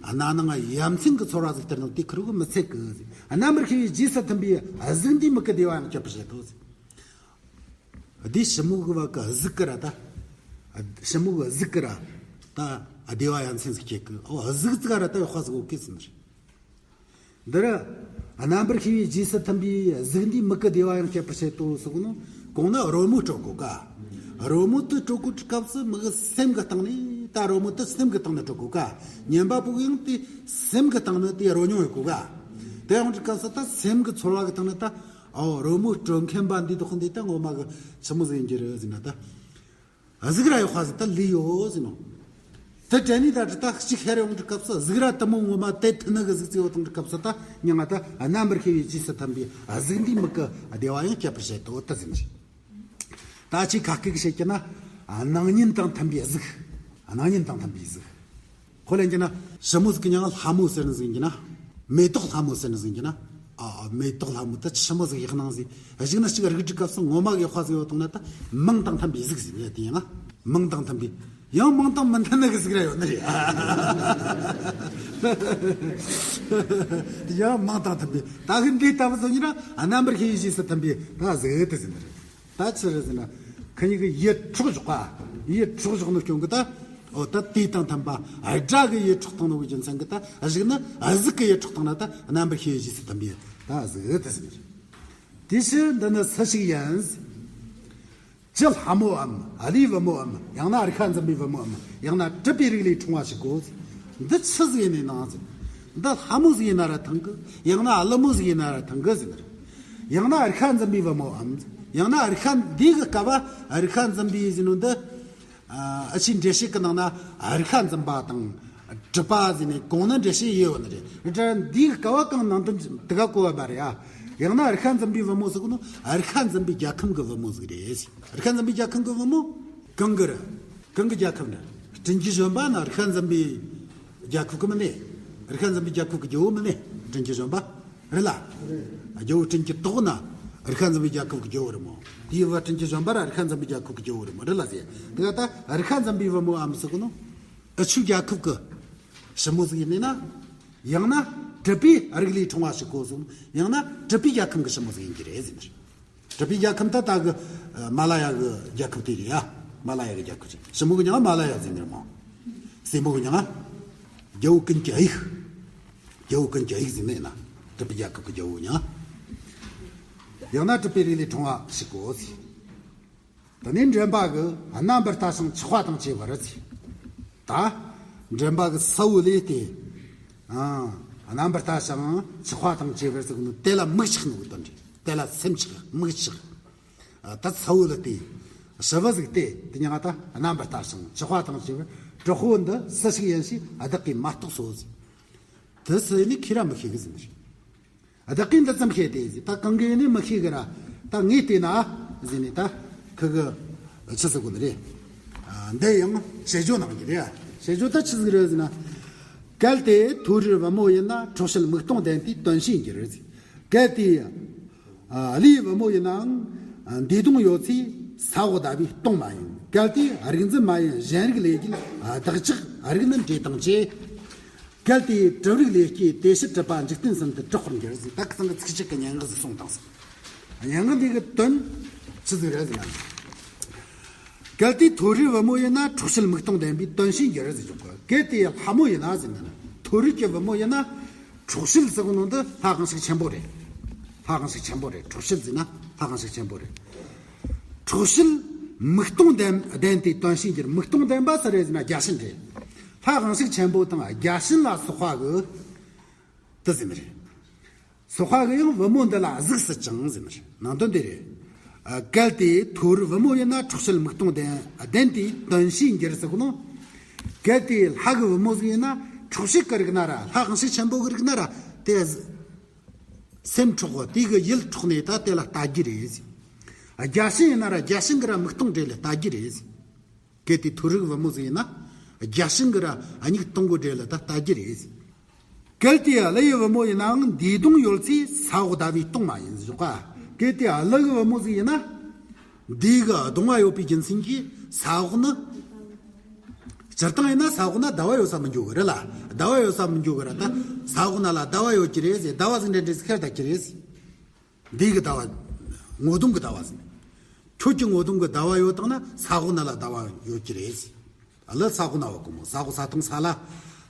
རྣ་ནང་ཡ་མཚན་གྱི་ཚོར་བ་ཟིག་སྟེར་ནོ་དེ་ཁུར་གི་མི་ཚད་གི་ཟིག་རྣམ་པར་ཤེས་པའི་རྗེས་སུ་མཐུན་པའི་གཟུགས་འདིས་མིག་གི་བདེ་བ་ཡང་སྐྱེད་པར་བྱེད་དོ་ཟིག་དེ་ཞི་མོ་གི་བ་གི་གཟུགས་གི་ར་ད། ཞི་མོ་གི་གཟུགས་གི་ར་ད་བདེ་བ་ཡ་མཚན་ཟིག་སྐྱེད་གི། ཨོ་གཟུགས་ཟིག་ར་ད་ཡོད་ཁ་ཟིག་ཡོད་གི་ཟེར་ནི་རེད། འདིར་རྣམ་པར་ཤེས་པའི་རྗེས་སུ་མཐུན་པའི་གཟུགས་འདིས་མིག་གི་བདེ་བ་ཡང་སྐྱེད་པར་བྱེད་དོ་ཟེར་གོ་ནོ། གོང་ན་རོལ་མོ་དཀྲོལ་གོ་ཀ་རོལ་མོ་དེ་དཀྲོལ་གོ་སྐབས་སུ་མིག་གི་སེམས་གི་སྟེང་ནས་ད་རོལ་མོ་དེ་སེམས་གི་སྟེང་ནས་དཀྲོལ་གོ་ཀ་ཉན་པ་པོ་གི་ཡང་དེ་སེམས་གི་སྟེང་ནས་དེ་རོལ་མྱོང་ཡོད་གོ་ཀ་དེ་ཡོང་དུས་སྐབས་སུ་ད་སེམས་གི་ཚོར་བ་གི་སྟེང་ནས་ད་ཨོ་རོལ་མོ་དཀྲོལ་མཁན་པ་འདི་དག་འདི་ད་ངོ་མ་གི་ཆི་མོ་ཟིག་ཡིན་གྱི་རེད་ཟེར་ན་ད། གཟུགས་ར་ཡོད་ཁ་ཟིག་ད་ལུས་ཡོད་ཟེར་ནོ། དེ་དྲན་ནས་ད་དྲི་ད་གཅིག་ཤར་ཡོང་དུས་སྐབས་སུ་གཟུགས་ར་དེ་མོ་ངོ་མ་དེ་མཐུན་ནི་གི་གཟུགས་ཅིག་ཡོད་དང་དུས་སྐབས་སུ་ད་མྱང་ང་ད་རྣམ་པར་ཤེས་པའི་རྗེས་སུ་མཐུན་པའི་གཟུགས་འདིས་མིག་གི་བདེ་བ་ཡང་སྐྱེད་པར་བྱེད་དོ་ད་ཟེར་ནི། ད་ཅིག་ཁ་སྐད་ཀྱིས་བཤད་ཀྱི་ན་སྣང་བརྙན་དང་མཐུན་པའི་གཟུགས། སྣང་བརྙན་དང་མཐུན་པའི་གཟུགས། ཁོ་ལན་གྱི་ན་ཞི་མོ་ཟིག་གི་མྱིང་ལྷ་མོ་ཟེར་ནི་ཟིག་ཡིན་གྱི་ན། མེ་ཏོག་ལྷ་མོ་ཟེར་ནི་ཟིག་ཡིན་གྱི་ན། ཨ་ཨ་མེ་ཏོག་ལྷ་མོ་ད་ཆི་མོ་ཟིག་ཡག་སྣང་ཟིག་གཞུག་ན་གཅིག་རིག་སྒྲིག་སྐབས་སུ་ངོ་མ་གི་ཡག་པ་ཟིག་ཡོད་དང་ན་ད་མིང་དང་མཐུན་པའི་གཟུགས་ཟིག་ཡོད་དེ་ཡང་ན། མིང་དང་མཐུན་པའི། ཡང་མིང་དང་མི་མཐུན་ནི་གི་གཟུགས་ར་ཡོད་ནི་རེད། ཡང་མིང་དང་མཐུན་པའི་ད་གི་འདི་ལྟ་བུ་ཟིག་ཡིན་ན་རྣམ་པར་ཤེས་པའི་རྗེས་སུ་མཐུན་པའི་ད་གཟུགས་དེ་ཟིག་ནི་རེད། ད་ཆི་རེད་ཟེར་ན། ཁི་གཉིས་ཀྱི་ཡིད་འཕྲོག་བཞག་པ། ཡིད་འཕྲོག་བཞག་ནོ་སྐྱོན་གི་ད། འོ་ད་དེ་དང་མཐུན་པ་དགྲ་གི་ཡིད་འཕྲོག་བཏང་ནོ་གི་རྒྱུ་མཚན་གི་ད་གཞུག་ནི་གཟུགས་གི་ཡིད་འཕྲོག་བཏང་ན་ད་རྣམ་པར་ཤེས་རྗེས་སུ་མཐུན་པའི་ད་གཟུགས་དེ་ཟེར། དེ་ཕྱིར་འདི་ནི་སུ་ཞིག་ཡིན། ཅི་ལྷ་མོའམ་ཀླུའི་བུ་མོའམ་ཡང་ན་རིག་པ་འཛིན་པའི་བུ་མོའམ་ཡང་ན་གྲུབ་པའི་རིགས་ལས་འཁྲུངས་པ་ཞིག་གོ། འདི་ཆི་ཟིག་ཡིན་ནི་ན་ཟེར། འདི་ལྷ་མོ་ཟིག་ཡིན་ན་ར་ཐང་གི། ཡང་ན་ཀླུ་མོ་ཟིག་ཡིན་ན་ར་ཐང་གི་ཟེར། ཡང་ན་རིག་པ་འཛིན་པའི་བུ་མོའམ། ཡང་ན་རིག་པ་འདི་གི་སྐབས་རིག་པ་འཛིན་པའི་ཟེར་ནོ་འདི། ཨ་ཕྱིའི་འགྲེལ་བཤད་ཀྱི་ནང་ན་རིག་པ་འཛིན་པ་དང་གྲུབ་པ་ཟེར་ནས་གོང་ན་འགྲེལ་བཤད་ཡོད་ནི་རེད། འདྲ་འདིའི་སྐབས་གང་ནང་དོན་དེ་ག་གོ་བ་མ་རེད་ཨ། ཡང་ན་རིག་པ་འཛིན་པའི་བུ་མོ་ཟེར་གོ་ནོ་རིག་པ་འཛིན་པའི་རྒྱལ་ཁམས་ཀྱི་བུ་མོ་ཟིག་རེད། རིག་པ་འཛིན་པའི་རྒྱལ་ཁམས་ཀྱི་བུ་མོ་གང་གི་རེད། གང་གི་རྒྱལ་ཁམས་རེད། སྤྲིན་གྱི་བཞོན་པ་ན་རིག་པ་འཛིན་པའི་རྒྱལ་ཁབ་ཀྱི་མིན་ནས། རིག་པ་འཛིན་པའི་རྒྱལ་ཁབ་ཀྱི་རྒྱལ་པོ་མིན་ནས། སྤྲིན་གྱི་བཞོན་པ་རེད་ལ། རྒྱལ་པོ་སྤྲིན་གྱི་ཏོག་ན་རིག་པ་འཛིན་པའི་རྒྱལ་ཁབ་ཀྱི་རྒྱལ་པོ་རེད་མོ། དེའི་བུ་སྤྲིན་གྱི་བཞོན་པ་ར་རིག་པ་འཛིན་པའི་རྒྱལ་ཁབ་ཀྱི་རྒྱལ་པོ་རེད་མོ་རེད་ལ་ཟེར། དེ་ག་ད་རིག་པ་འཛིན་པའི་བུ་མོའམ་ཟེར་གོ་ནོ། ཨ་ཆུ་རྒྱལ་ཁབ་ཀྱི་ཞི་མོ་ཟིག་ཡིན་ནི་ན། ཡང་ན་གྲུབ་པའི་རིགས་ལས་འཁྲུངས་པ་ཞིག་གོ་ཟེར། ཡང་ན་གྲུབ་པའི་རྒྱལ་ཁམས་ཀྱི་ཞི་མོ་ཟིག་ཡིན་གྱི་རེད་ཟེར། གྲུབ་པའི་རྒྱལ་ཁམས་ད་ལྟ་གི་མ་ལ་ཡ་གི་རྒྱལ་ཁབ་དེ་རེད་ཡ། མ་ལ་ཡ་གི་རྒྱལ་ཁབ་ཅིག་ཞི་མོ་གི་མྱིང་ང་མ་ལ་ཡ་ཟེར་ནི་རེད་མོ། སྲིན་པོ་གི་མྱིང་ང་རྒྱལ་པོ་ཀུན་གྱི་དབྱུག་རྒྱལ་པོ་ཀུན་གྱི་དབྱུག་ཟེར་ནི་ཡིན་ན། གྲུབ་པའི་རྒྱལ་ཁབ་ཀྱི་རྒྱལ་པོ་མྱིང་ང་། ཡང་ན་གྲུབ་པའི་རིགས་ལས་འཁྲུངས་པ་ཞིག་གོ་ཟེར། དེ་ནས་འདྲེན་པ་གི་རྣམ་པར་ལྟ་ཞིང་ཆགས་པ་དང་བཅས་པར་ཟེར། ད་འདྲེན་པ་གི་ས་བོ་ལས་ཏེ། ཨ་རྣམ་པར་ལྟ་ཞིང་ཆགས་པ་དང་བཅས་པར་ཟེར་གོ་ནོ་དེ་ལ་མིག་ཆགས་ནོ་གི་དོན་རེད། དེ་ལ་སེམས་ཆགས་མིག་ཆགས། ཨ་ད་ས་བོ་ལ་ཏེ། ཞི་བ་ཟིག་སྟེ་དེ་མྱིང་ང་ད་རྣམ་པར་ལྟ་ཞིང་ཆགས་པ་དང་བཅས་པར་དྲག་པོ་འདི་སུ་ཞིག་ཡིན་ཞེས་བདག་གིས་མ་རྟོགས་སོ་ཟེར། དེ་སུ་ཡིན་ནི་ཁྱེད་ར་མི་ཤེས་གི་ཟེར་ནི་རེད། བདག་གིས་འདི་ཙམ་ཤེས་ཏེ་ཟེར། ད་གང་གི་ནི་མི་ཤེས་གི་ར། ད་ངས་བལྟས་ན་ཟེར་ནས་ད་ཁི་གི་ཆི་ཟེར་གོ་ནི་རེད། ཨ་འདི་ཡང་བཤད་སྦྱོར་ནང་གི་རེད། བཤད་སྦྱོར་ད་ཆི་ཟིག་རེད་ཟེར་ན། གལ་ཏེ་ཐོ་རིར་བུ་མོ་ཡིན་ན། འཕྲོག་བྱེད་མིག་སྟོང་ལྡན་པའི་དོན་ཤེས་འགྱུར་ཟེར། གལ་ཏེ་ཨ་ཀླུའི་བུ་མོ་ཡིན་ནའང་། ཨ་མདུད་སྡོང་ཡོད་ཚེ་ས་འོག་ཟླ་བས་སྟོང་མ་ཡིན། གལ་ཏེ་རིག་འཛིན་མ་ཡིན་གཞན་རིགས་ལས་རྒྱུད། ཨ་བདག་ཅག་རིགས་ནི་འདྲེ་དང་བཅས། གལ་ཏེ་གྲུབ་རིགས་ལས་སྐྱེས་དེ་ཕྱིར་གྲུབ་པ་འཇིག་རྟེན་གསུམ་དུ་གྲགས་པར་འགྱུར་ཟེར། ད་གི་ཚང་གི་ཚིག་གཅིག་གི་སྙན་ངག་ཟིག་གསུངས་བཏང་ཟིག་སྙན་ངག་འདི་གི་དོན་ཆི་ཟིག་རེད་ཟེར་ན། གལ་ཏེ་ཐོ་རིར་བུ་མོ་ཡིན་ན། འཕྲོག་བྱེད་མིག་སྟོང་ལྡན་པའི་དོན་ཤེས་འགྱུར་ཟེར་ཆོག་གི། གལ་ཏེ་ལྷ་མོ་ཡིན་ན་ཟེར་ན། ཐོ་རིར་གྱི་བུ་མོ་ཡིན་ན། འཕྲོག་བྱེད་ཟེར་གོ་ནོ་འདི་ལྷ་གང་ཞིག་ཆེན་པོ་རེད། ལྷ་གང་ཞིག་ཆེན་པོ་རེད། འཕྲོག་བྱེད་ཟེར་ན་ལྷ་གང་ཞིག་ཆེན་པོ་རེད། འཕྲོག་བྱེད་མིག་སྟོང་ལྡན་ལྡན་ཏེ་དོན་ཤེས་འགྱུར། མིག་སྟོང་ལྡན་པ་སུ་རེད་ཟེར་ན་བརྒྱ་བྱིན་རེད། ལྷ་གང་ཞིག་ཆེན་པོ་དང་བརྒྱ་བྱིན་ལ་སོགས་པ་གི་དེ་ཟེར་ནི་རེད། སོགས་པ་གི་ཡང་བུ་མོ་འདི་ལ་གཟིགས་སྲིད་ཅིང་ཟེར་ནི་རེད། ནང་དོན་དེ་རེད། ཨ་གལ་ཏེ་ཐོ་རིར་བུ་མོ་ཡིན་ན། འཕྲོག་བྱེད་མིག་སྟོང་ལྡན་ལྡན་ཏེ་དོན་ཤེས་འགྱུར་ཟེར་གོ་ནོ། གལ་ཏེ་ལྷ་གི་བུ་མོ་ཟིག་ཡིན་ན། འཕྲོག་བྱེད་ཀྱི་རིགས་ན་ར། ལྷ་གང་ཞིག་ཆེན་པོ་གི་རིགས་ན་ར། དེ་སེམས་འཕྲོག་གོ། དེ་གི་ཡིད་འཕྲོག་ནས་ད་དེ་ལ་ལྟ་རྒྱུ་རེད་ཟེར། བརྒྱ་བྱིན་ཡིན་ན་ར་བརྒྱ་བྱིན་གི་ར་མིག་སྟོང་འདྲེ་ལ་ལྟ་རྒྱུ་རེད་ཟེར། གལ་ཏེ་ཐོ་རིག་བུ་མོ་ཟིག་ཡིན་ན། བརྒྱ་བྱིན་གི་ར་མིག་སྟོང་གི་འདྲེ་ལ་ད་ལྟ་རྒྱུ་རེད་ཟེར། གལ་ཏེ་ཀླུའི་བུ་མོ་ཡིན་ནའང་། མདུད་སྡོང་ཡོད་ཚེ་ས་འོག་ཟླ་བས་སྟོང་མ་ཡིན་ཟེར་ག། གལ་ཏེ་ཀླུ་གི་བུ་མོ་ཟིག་ཡིན་ན། མདུད་གི་སྡོང་བ་ཡོད་པའི་རྒྱུ་མཚན་གྱིས་ས་འོག་ནི། སྤྱིར་བཏང་ཡིན་ན་ས་འོག་ན་ཟླ་བ་ཡོད་ས་མི་འཇུག་གི་རེད་ལ། ཟླ་བ་ཡོད་ས་མི་འཇུག་གི་རེད་ད། ས་འོག་ན་ལ་ཟླ་བ་ཡོད་ཀྱི་རེད་ཟེར། ཟླ་བ་ཟིག་འདྲེ་འདྲེ་ཟིག་ཁྱེར་ད་ཀྱི་རེད་ཟེར། འདི་གི་ཟླ་བ། ངོ་གདོང་གི་ཟླ་བ་ཟེར། ཁྱོད་ཀྱི་ངོ་གདོང་གི་ཟླ་བ་ཡོད་དང་ན་ས་འོག་ན་ལ་ཟླ་བ་ཡོད་ཀྱི་རེད་ཟེར། ཨ་ལ་ས་འོག་ན་བ་གོ་མོ། ས་འོག་ས་སྟེང་ས་ལ།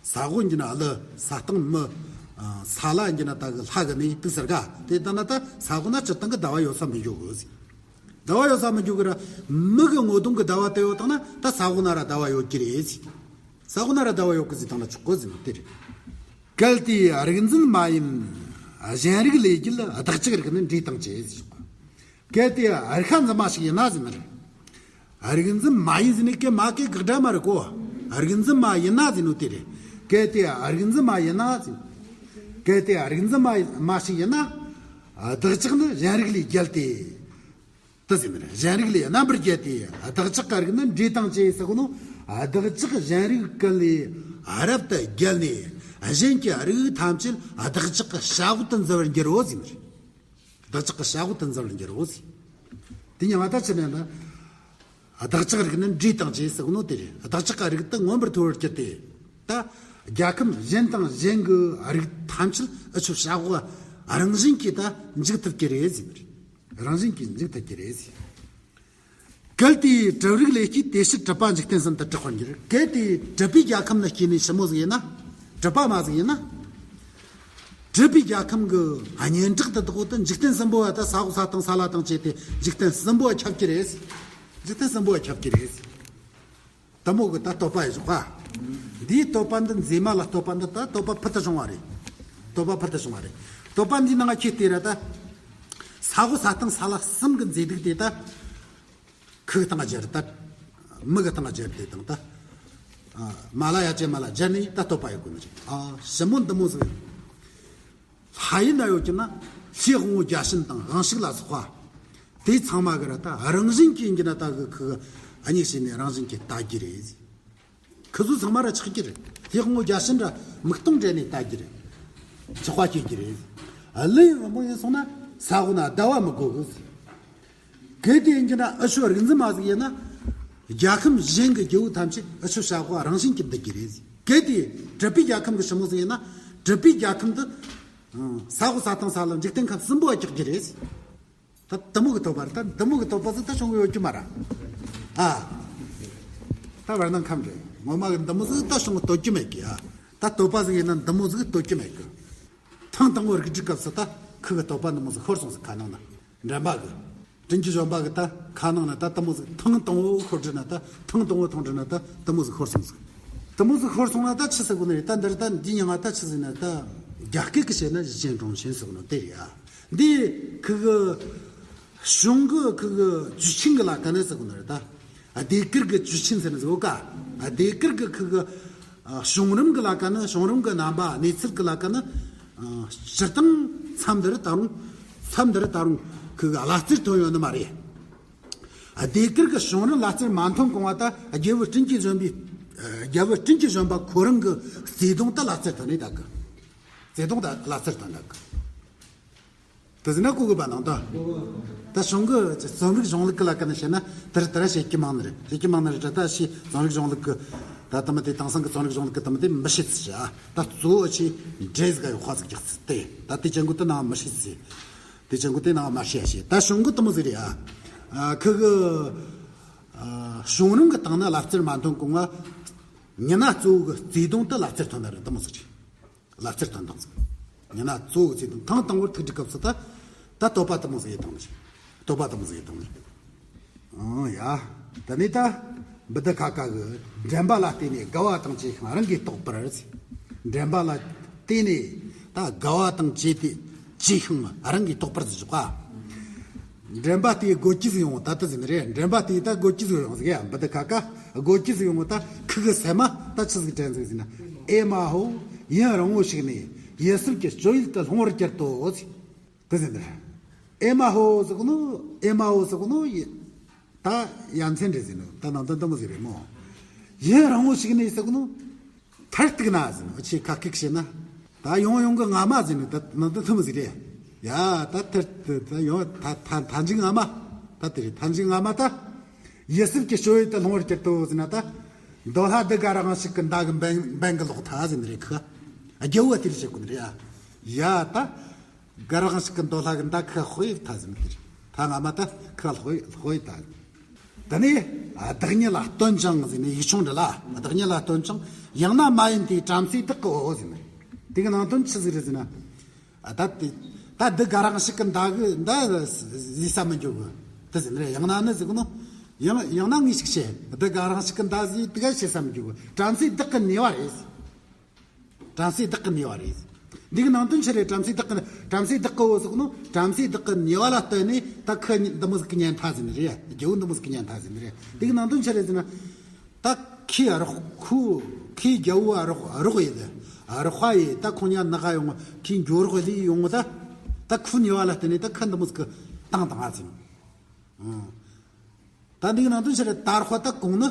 ས་འོག་འགྱི་ན་ཨ་ལ་ས་སྟེང་མི། ཨ་ས་ལ་འགྱི་ན་ད་གི་ལྷ་གི་ནི་དུ་ཟེར་ག། དེ་ལྟ་ན་ད་ས་འོག་ན་སྤྱིར་བཏང་གི་ཟླ་བ་ཡོད་ས་མི་འཇུག་གི་ཟེར། ཟླ་བ་ཡོད་ས་མི་འཇུག་གི་ར། མི་གི་ངོ་གདོང་གི་ཟླ་བ་དེ་ཡོད་དང་ན་ད་ས་འོག་ན་ར་ཟླ་བ་ཡོད་ཀྱི་རེད་ཟེར། ས་འོག་ན་ར་ཟླ་བ་ཡོད་གི་ཟེར་བཏང་ན་ཆོག་གི་ཟེར་ནི་དེ་རེད། གལ་ཏེ་རིག་འཛིན་མ་ཡིན་གཞན་རིགས་ལས་རྒྱུད། བདག་ཅག་རིགས་ནི་འདྲེ་དང་བཅས་ཟེར། གལ་ཏེ་རིག་པ་འཛིན་མ་ཞིག་ཡིན་ན་ཟེར་ནི་རེད། རིག་འཛིན་མ་ཡིན་ཟེར་ནི་ཀྱེ་མ་ཀྱེ་དགག་སྒྲ་མ་རེད་གོ། རིག་འཛིན་མ་ཡིན་ན་ཟེར་ནོ་དེ་རེད། གལ་ཏེ་རིག་འཛིན་མ་ཡིན་ན་ཟེར། གལ་ཏེ་རིག་འཛིན་མ་མ་ཞིག་ཡིན་ན། བདག་ཅག་ནི་གཞན་རིགས་ལས་རྒྱལ་ཏེ། དེ་ཟེར་ནི་རེད། གཞན་རིགས་ལས་རྣམ་པར་རྒྱལ་ཏེ། བདག་ཅག་གི་རིགས་ནི་འདྲེ་དང་བཅས་ཟེར་གོ་ནོ། བདག་ཅག་གཞན་རིགས་ཀུན་ལས་རབ་ཏུ་རྒྱལ་ནས། གཞན་གྱི་རིགས་ཐམས་ཅད་བདག་ཅག་གི་ཞབས་འོག་ཏུ་འཛིན་པར་འགྱུར་རོ་ཟེར་ནི་རེད། བདག་ཅག་གི་ཞབས་འོག་ཏུ་འཛིན་པར་འགྱུར་རོ་ཟེར། དེ་ཉིད་མ་ད་ཕྱིར་ན་ན། བདག་ཅག་རིགས་ནི་འདྲེ་དང་བཅས་ཟེར་གོ་ནོ་དེ་རེད། བདག་ཅག་གི་རིགས་དེ་མངོན་པར་མཐོ་བར་གྱུར་ཏེ། ད་རྒྱལ་ཁམས་གཞན་དང་གཞན་གྱི་རིགས་ཐམས་ཅད་ཨ་ཆོ་ཞབས་འོག་རང་བཞིན་གྱིས་ད་འཇུག་ཐུབ་ཀྱི་རེད་ཟེར་ནི་རེད། རང་བཞིན་གྱིས་འཇུག་ཐུབ་ཀྱི་རེད་ཟེར། གལ་ཏེ་གྲུབ་རིགས་ལས་སྐྱེས་དེ་ཕྱིར་གྲུབ་པ་འཇིག་རྟེན་གསུམ་དུ་གྲགས་པར་འགྱུར། གལ་ཏེ་གྲུབ་པའི་རྒྱལ་ཁམས་ལ་སྐྱེས་ནས་ཞིབ་མོ་ཟིག་ཡིན་ན། གྲུབ་པ་མ་ཟིག་ཡིན་ན། གྲུབ་པའི་རྒྱལ་ཁམས་ཀྱི་སྙན་གྲགས་དེ་དག་དེ་འཇིག་རྟེན་གསུམ་པོ་བ་ད་ས་འོག་ས་དང་ས་བླ་དང་བཅས་ཏེ་འཇིག་རྟེན་གསུམ་པོ་བ་ཁྱབ་ཀྱི་རེད། འཇིག་རྟེན་གསུམ་པོ་བ་ཁྱབ་ཀྱི་རེད། དེ་མོ་གི་ད་བསྟོད་པ་ཡི་བཞག་པ། འདིའི་བསྟོད་པ་འདི་མཛེས་མ་ལ་བསྟོད་པ་འདི་ད་བསྟོད་པ་ཕུལ་དུ་བྱུང་བ་རེད། བསྟོད་པ་ཕུལ་དུ་བྱུང་བ་རེད། བསྟོད་པ་འདིའི་ནང་ཁྱེད་བལྟས་ར་ད། ས་འོག་ས་དང་ས་བླ་གསུམ་གི་མཛེས་སྡུག་དེ་ད། ཁུ་གི་སྟེང་སྦྱར་ད། མི་གི་སྟེང་སྦྱར་དེ་དང་ད། ཨ། མ་ལ་ཡ་ཅན་མ་ལ་སྦྱར་ནས་ད་བསྟོད་པ་ཡི་དགོས་ནི་རེད། ཨ། ཞིབ་མོ་འདི་མོ་ཟིག་ལྷ་ཡུལ་ན་ཡོད་ཀྱི་ན་ལྷའི་དབང་བོ་བརྒྱ་བྱིན་དང་དབང་ཕྱུག་ལ་སོགས་པ། དེ་ཚང་མ་གི་ར་ད་རང་བཞིན་གྱིས་ཡིན་གྱི་ན་ད་གི་ཁུ་གི་ཨ་མྱེས་བྱས་ནས་རང་བཞིན་གྱིས་ལྟ་རྒྱུ་རེད། ཁུ་ཚོ་ཚང་མ་ར་ཆགས་ཀྱི་རེད། ལྷའི་དབང་བོ་བརྒྱ་བྱིན་ར་མིག་སྟོང་བགྲད་ནས་ལྟ་རྒྱུ་རེད། ཆགས་པ་སྐྱེ་རྒྱུ་རེད། ཨ། ལྷའི་དབང་བོ་ཡིན་སོང་ན་ས་འོག་ན་ཟླ་བ་མི་དགོས་གི། གལ་ཏེ་ཡིན་གྱི་ན་འུ་ཆོ་རིག་འཛིན་མ་ཟིག་ཡིན་ན། རྒྱལ་ཁམས་གཞན་གྱི་རྒྱལ་བོ་ཐམས་ཅད་འུ་ཆོ་ཞབས་འོག་རང་བཞིན་གྱིས་འདུ་རྒྱུ་རེད། གལ་ཏེ་གྲུབ་པའི་རྒྱལ་ཁམས་ཀྱི་ཞིབ་མོ་ཟིག་ཡིན་ན། གྲུབ་པའི་རྒྱལ་ཁམས་འདི་ས་འོག་ས་དང་ས་བླ་འཇིག་རྟེན་ཁམས་གསུམ་པོ་བ་རྒྱག་རྒྱུ་རེད། ད་འདི་མོ་གི་བསྟོད་པ་རེད། ད་འདི་མོ་གི་བསྟོད་པ་ཟིག་ད་བྱུང་གི་ཡོད་རྒྱུ་མ་རེད། ཨ། ད་བར་སྣང་ཁམས་རེད། ངོ་མ་གི་འདི་མོ་ཟིག་ད་བྱུང་གི་བསྟོད་རྒྱུ་མེད་གི། ཨ། ད་བསྟོད་པ་ཟིག་ཡིན་ན་འདི་མོ་ཟིག་བསྟོད་རྒྱུ་མེད་གི། ཐེངས་དང་པོ་རིག་སྒྲིག་སྐབས་སུ་ད་ཁུ་གི་བསྟོད་པ་འདི་མོ་ཟིག་ཤོར་སོང་ཟིག་ཁ་ནང་ན། འདྲེན་པ་གི། དྲིན་གྱི་བཞོན་པ་གི་ད་ཁ་ནང་ན་ད་འདི་མོ་ཟིག་ཐེངས་དང་པོ་ཤོར་དྲི་ན་ད། ཐེངས་དང་པོ་མཐོང་དྲི་ན་ད་འདི་མོ་ཟིག་ཤོར་སོང་ཟིག་འདི་མོ་ཟིག་ཤོར་སོང་ན་ད་ཆི་ཟེར་དགོས་ནི་རེད། ད་འདིར་ད་འདི་མྱིང་ང་ད་ཆི་ཟེར་ན། ད་རྒྱ་སྐད་གི་བཤད་ན་གཞི་ཅན་གྲོང་ཆེན་ཟེར་གོ་ནོ་དེ་རེད། ཨ། འདི་ཁུ་གི་གཞུང་གི་ཁུ་གི་ཇུས་ཆེན་གི་ལ་ཀ་ནས་ཟེར་གོ་ནི་རེད། ད་ཟློས་གར་གི་ཇུས་ཆེན་ཟེར་ནི་ཟིག་ཡོད་ཀ། ཟློས་གར་གི་ཁུ་གི་ཨ། བྱུང་རིམ་གི་ལ་ཀ་ནི། བྱུང་རིམ་གི་རྣམ་པ་གནས་ཚུལ་གི་ལ་ཀ་ནི། ཨ། སྤྱིར་བཏང་མཚམས་འདིར་ད་རུང་། མཚམས་འདིར་ད་རུང་ཁུ་གི་བླ་རྩེར་ཐོན་ཡོད་ནི་མ་རེད། ཨ། ཟློས་གར་གི་བྱུང་རིམ་བླ་རྩེར་མ་ཐོན་གོང་བ་ད་རྒྱལ་བུ་སྤྲིན་གྱི་བཞོན་པའི། ཨ། རྒྱལ་བུ་སྤྲིན་གྱི་བཞོན་པ་ཁོ་རང་གི་བརྩེ་དུང་ད་བླ་རྩེར་ཐོན་ནི་ད་གི། བརྩེ་དུང་ད་བླ་རྩེར་ཐོན་ད་གི། དེ་ཟེར་ན་གོ་གི་པ་ནང་དོན། ད་གཞུང་གི་རྩོམ་རིག་གཞུང་ལུགས་ཀྱི་ལ་ཀ་ནས་བཤད་ན་དེར་དེ་ར་བཤད་ཀྱི་མང་ནི་རེད། བཤད་ཀྱི་མང་ནི་རེད། ད་ད་ཕྱིས་རྩོམ་རིག་གཞུང་ལུགས་ཀྱི་ད་དུ་མ་དེ་དེང་སང་གི་རྩོམ་རིག་གཞུང་ལུགས་ཀྱི་དུ་མ་དེ་མི་བཤད་ཟེར་ཨ། ད་གཙོ་བོ་ཆེ་འདྲེ་ཟིག་ག་ཡོད་ཁ་ཟིག་རྒྱག་ཟེར་ཏེ། ད་དེ་ཅན་གོ་དེ་ནང་མི་བཤད་ཟེར། དེ་ཅན་གོ་དེ་ནང་མ་བཤད་ཟེར། ད་གཞུང་གི་དུ་མོ་ཟིག་རེད་ཨ། ཨ། ཁུ་གི། ཨ། བྱུང་རིམ་གི་སྟེང་ན་བླ་རྩེར་མ་ཐོན་གོང་ང་མྱི་སྣ་གཙོ་བོ་གི་བརྩེ་དུང་དེ་བླ་རྩེར་ཐོན་ན་རེད། དུ་མོ་ཟིག་རེད། བླ་རྩེར་ཐོན་དང་ཟིག་མྱི་སྣ་གཙོ་བོ་བརྩེ་དུང་། ཐེངས་དང་པོར་ཐུག་དུས་སྐབས་སུ་ད། ད་བསྟོད་པ་དུ་མོ་ཟིག་ཡེ་བཏང་ནི། བསྟོད་པ་དུ་མོ་ཟིག་ཡེ་བཏང་ནི། ཨང་ཡ། ད་ནི་ད། བུདྡྷ་ཁ་ཀ་གི། འདྲེན་པ་ལ་བརྟེན་ནས་དགའ་བ་དང་བཅས་ཤིང་རང་གིས་རྟོགས་པར། འདྲེན་པ་ལ་བརྟེན་ནས་ད་དགའ་བ་དང་བཅས་ཏེ་བཅས་ཤིང་རང་གིས་རྟོགས་པར་ཟེར་བ། འདྲེན་པ་དེའི་དགོད་རྒྱུ་ཟིག་ཡོང་ད་དུ་ཟེར་ནི་རེད། འདྲེན་པ་དེའི་ད་དགོད་རྒྱུ་ཟིག་ཡོང་ཟིག་ཡ། བུདྡྷ་ཁ་ཀ་དགོད་རྒྱུ་ཟིག་ཡོང་ད་ཁུ་གི་སེམས་མ་ད་ཆི་ཟིག་དྲན་ཟིག་ཟེར་ན། ཨེ་མ་ཧོ། ཡུན་རིང་བོ་ཞིག་ནས་ཡིད་སེམས་ཀྱི་སྤྱོད་ཡུལ་དུ་ལྷུང་བར་གྱུར་ཏོ་ཟེར། དེ་ཟེར་འདི། ཨེ་མ་ཧོ་ཟེར་གོ་ནོ། ཨེ་མ་ཧོ་ཟེར་གོ་ནོ་ཡི། ད་ཡ་མཚན་རེད་ཟེར་ནོ། ད་ནང་དོན་དུ་མོ་ཟེར་རེད་མོ། ཡུན་རིང་བོ་ཞིག་ནས་ཟེར་གོ་ནོ། མཐར་གཏུགས་ན་ཟེར་ནོ། ཆེ་ཁ་ཀིག་བྱས་ན། ད་ཡོང་ཡོང་གི་ང་མ་ཟེར་ནོ། ད་ནང་དོན་དུ་མོ་ཟེར་རེད། ཡ་ད་མཐར་ད་ཡོང་ད་ད་ད་འཇིག་ང་མ། ད་དེ་རེད། ད་འཇིག་ང་མ་ད། ཡིད་སེམས་ཀྱི་སྤྱོད་ཡུལ་དུ་ལྷུང་བར་གྱུར་ཏོ་ཟེར་ན་ད། འདོད་ལྷ་འདི་ག་རང་ཞིག་གི་མདའ་གི་འབེན་འབེན་གི་ལོག་ཐལ་ཟེར་ནི་རེད་ཁུ། རྒྱལ་བོ་དེ་རེད་བྱེད་གོ་ནི་རེད་ཡ། ཡ་ད། ག་རང་ཞིག་གི་འདོད་ལྷ་གི་མདའ་ཁུ་ཧོ་ཡིབ་ཐལ་ཟེར་ནི་དེ་རེད། ད་ང་མ་ད་ཁུ་ཧོ་ཡིབ་ཧོ་ཡིབ་ཐལ། ད་ནི། བདག་ཉིད་ལ་སྟོན་ཅིང་ཟེར་ནི་ཡིག་ཆུང་འདྲི་ལ། བདག་ཉིད་ལ་སྟོན་ཅིང་ཡང་ན་མ་ཡིན་ཏེ་བྲམ་ཟེ་བདག་གི་འོ་ཟེར་ནི། དེ་གི་ནང་དོན་ཆི་ཟིག་རེད་ཟེར་ན། ཨ་ད་དེ། ད་འདི་ག་རང་ཞིག་གི་མདའ་གི་མདའ་ཟེར་ས་མི་འཇུག་གི། དེ་ཟེར་ནི་རེད། ཡང་ན་ནི་ཟེར་གོ་ནོ། ཡང་ཡང་ན་ངས་ཞིག་བཤད། འདི་ག་རང་ཞིག་གི་མདའ་ཟེར་དེ་ག་བཤད་ས་མི་འཇུག་གི། བྲམ་ཟེ་བདག་གི་ནུས་པ་རེད། བྲམ་ཟེ་བདག་གི་ནུས་པ་རེད། འདི་གི་ནང་དོན་ཆི་རེད། བྲམ་ཟེ་བདག་གི་བྲམ་ཟེ་བདག་གི་འོ་ཟེར་གོ་ནོ། བྲམ་ཟེ་བདག་གི་ནུས་པ་ལ་ལྟོས་ནས་ད་ཁུ་འདི་མོ་ཟིག་གི་ཉན་ཐལ་ཟེར་ནི་རེད། རྒྱལ་བོ་འདི་མོ་ཟིག་གི་ཉན་ཐལ་ཟེར་ནི་རེད། འདི་གི་ནང་དོན་ཆི་རེད་ཟེར་ན། ད་ཁོས་རོགས་ཁོ་ཁོས་རྒྱལ་བོ་རོགས་རོགས་ཡེད་དེ། རོགས་པ་ཡེད་ད་ཁོ་ཉ་ནག་ཡོང་ཁོས་འགྱོ་རོགས་ལས་ཡོང་ད། ད་ཁོ་ནུས་པ་ལ་བརྟེན་ནས་ད་ཁུ་འདི་མོ་ཟིག་གི་བཏང་བཏང་ཨ་ཟེར། ད་འདི་གི་ནང་དོན་ཆི་རེད། ད་རོགས་པ་ད་གོང་ནི་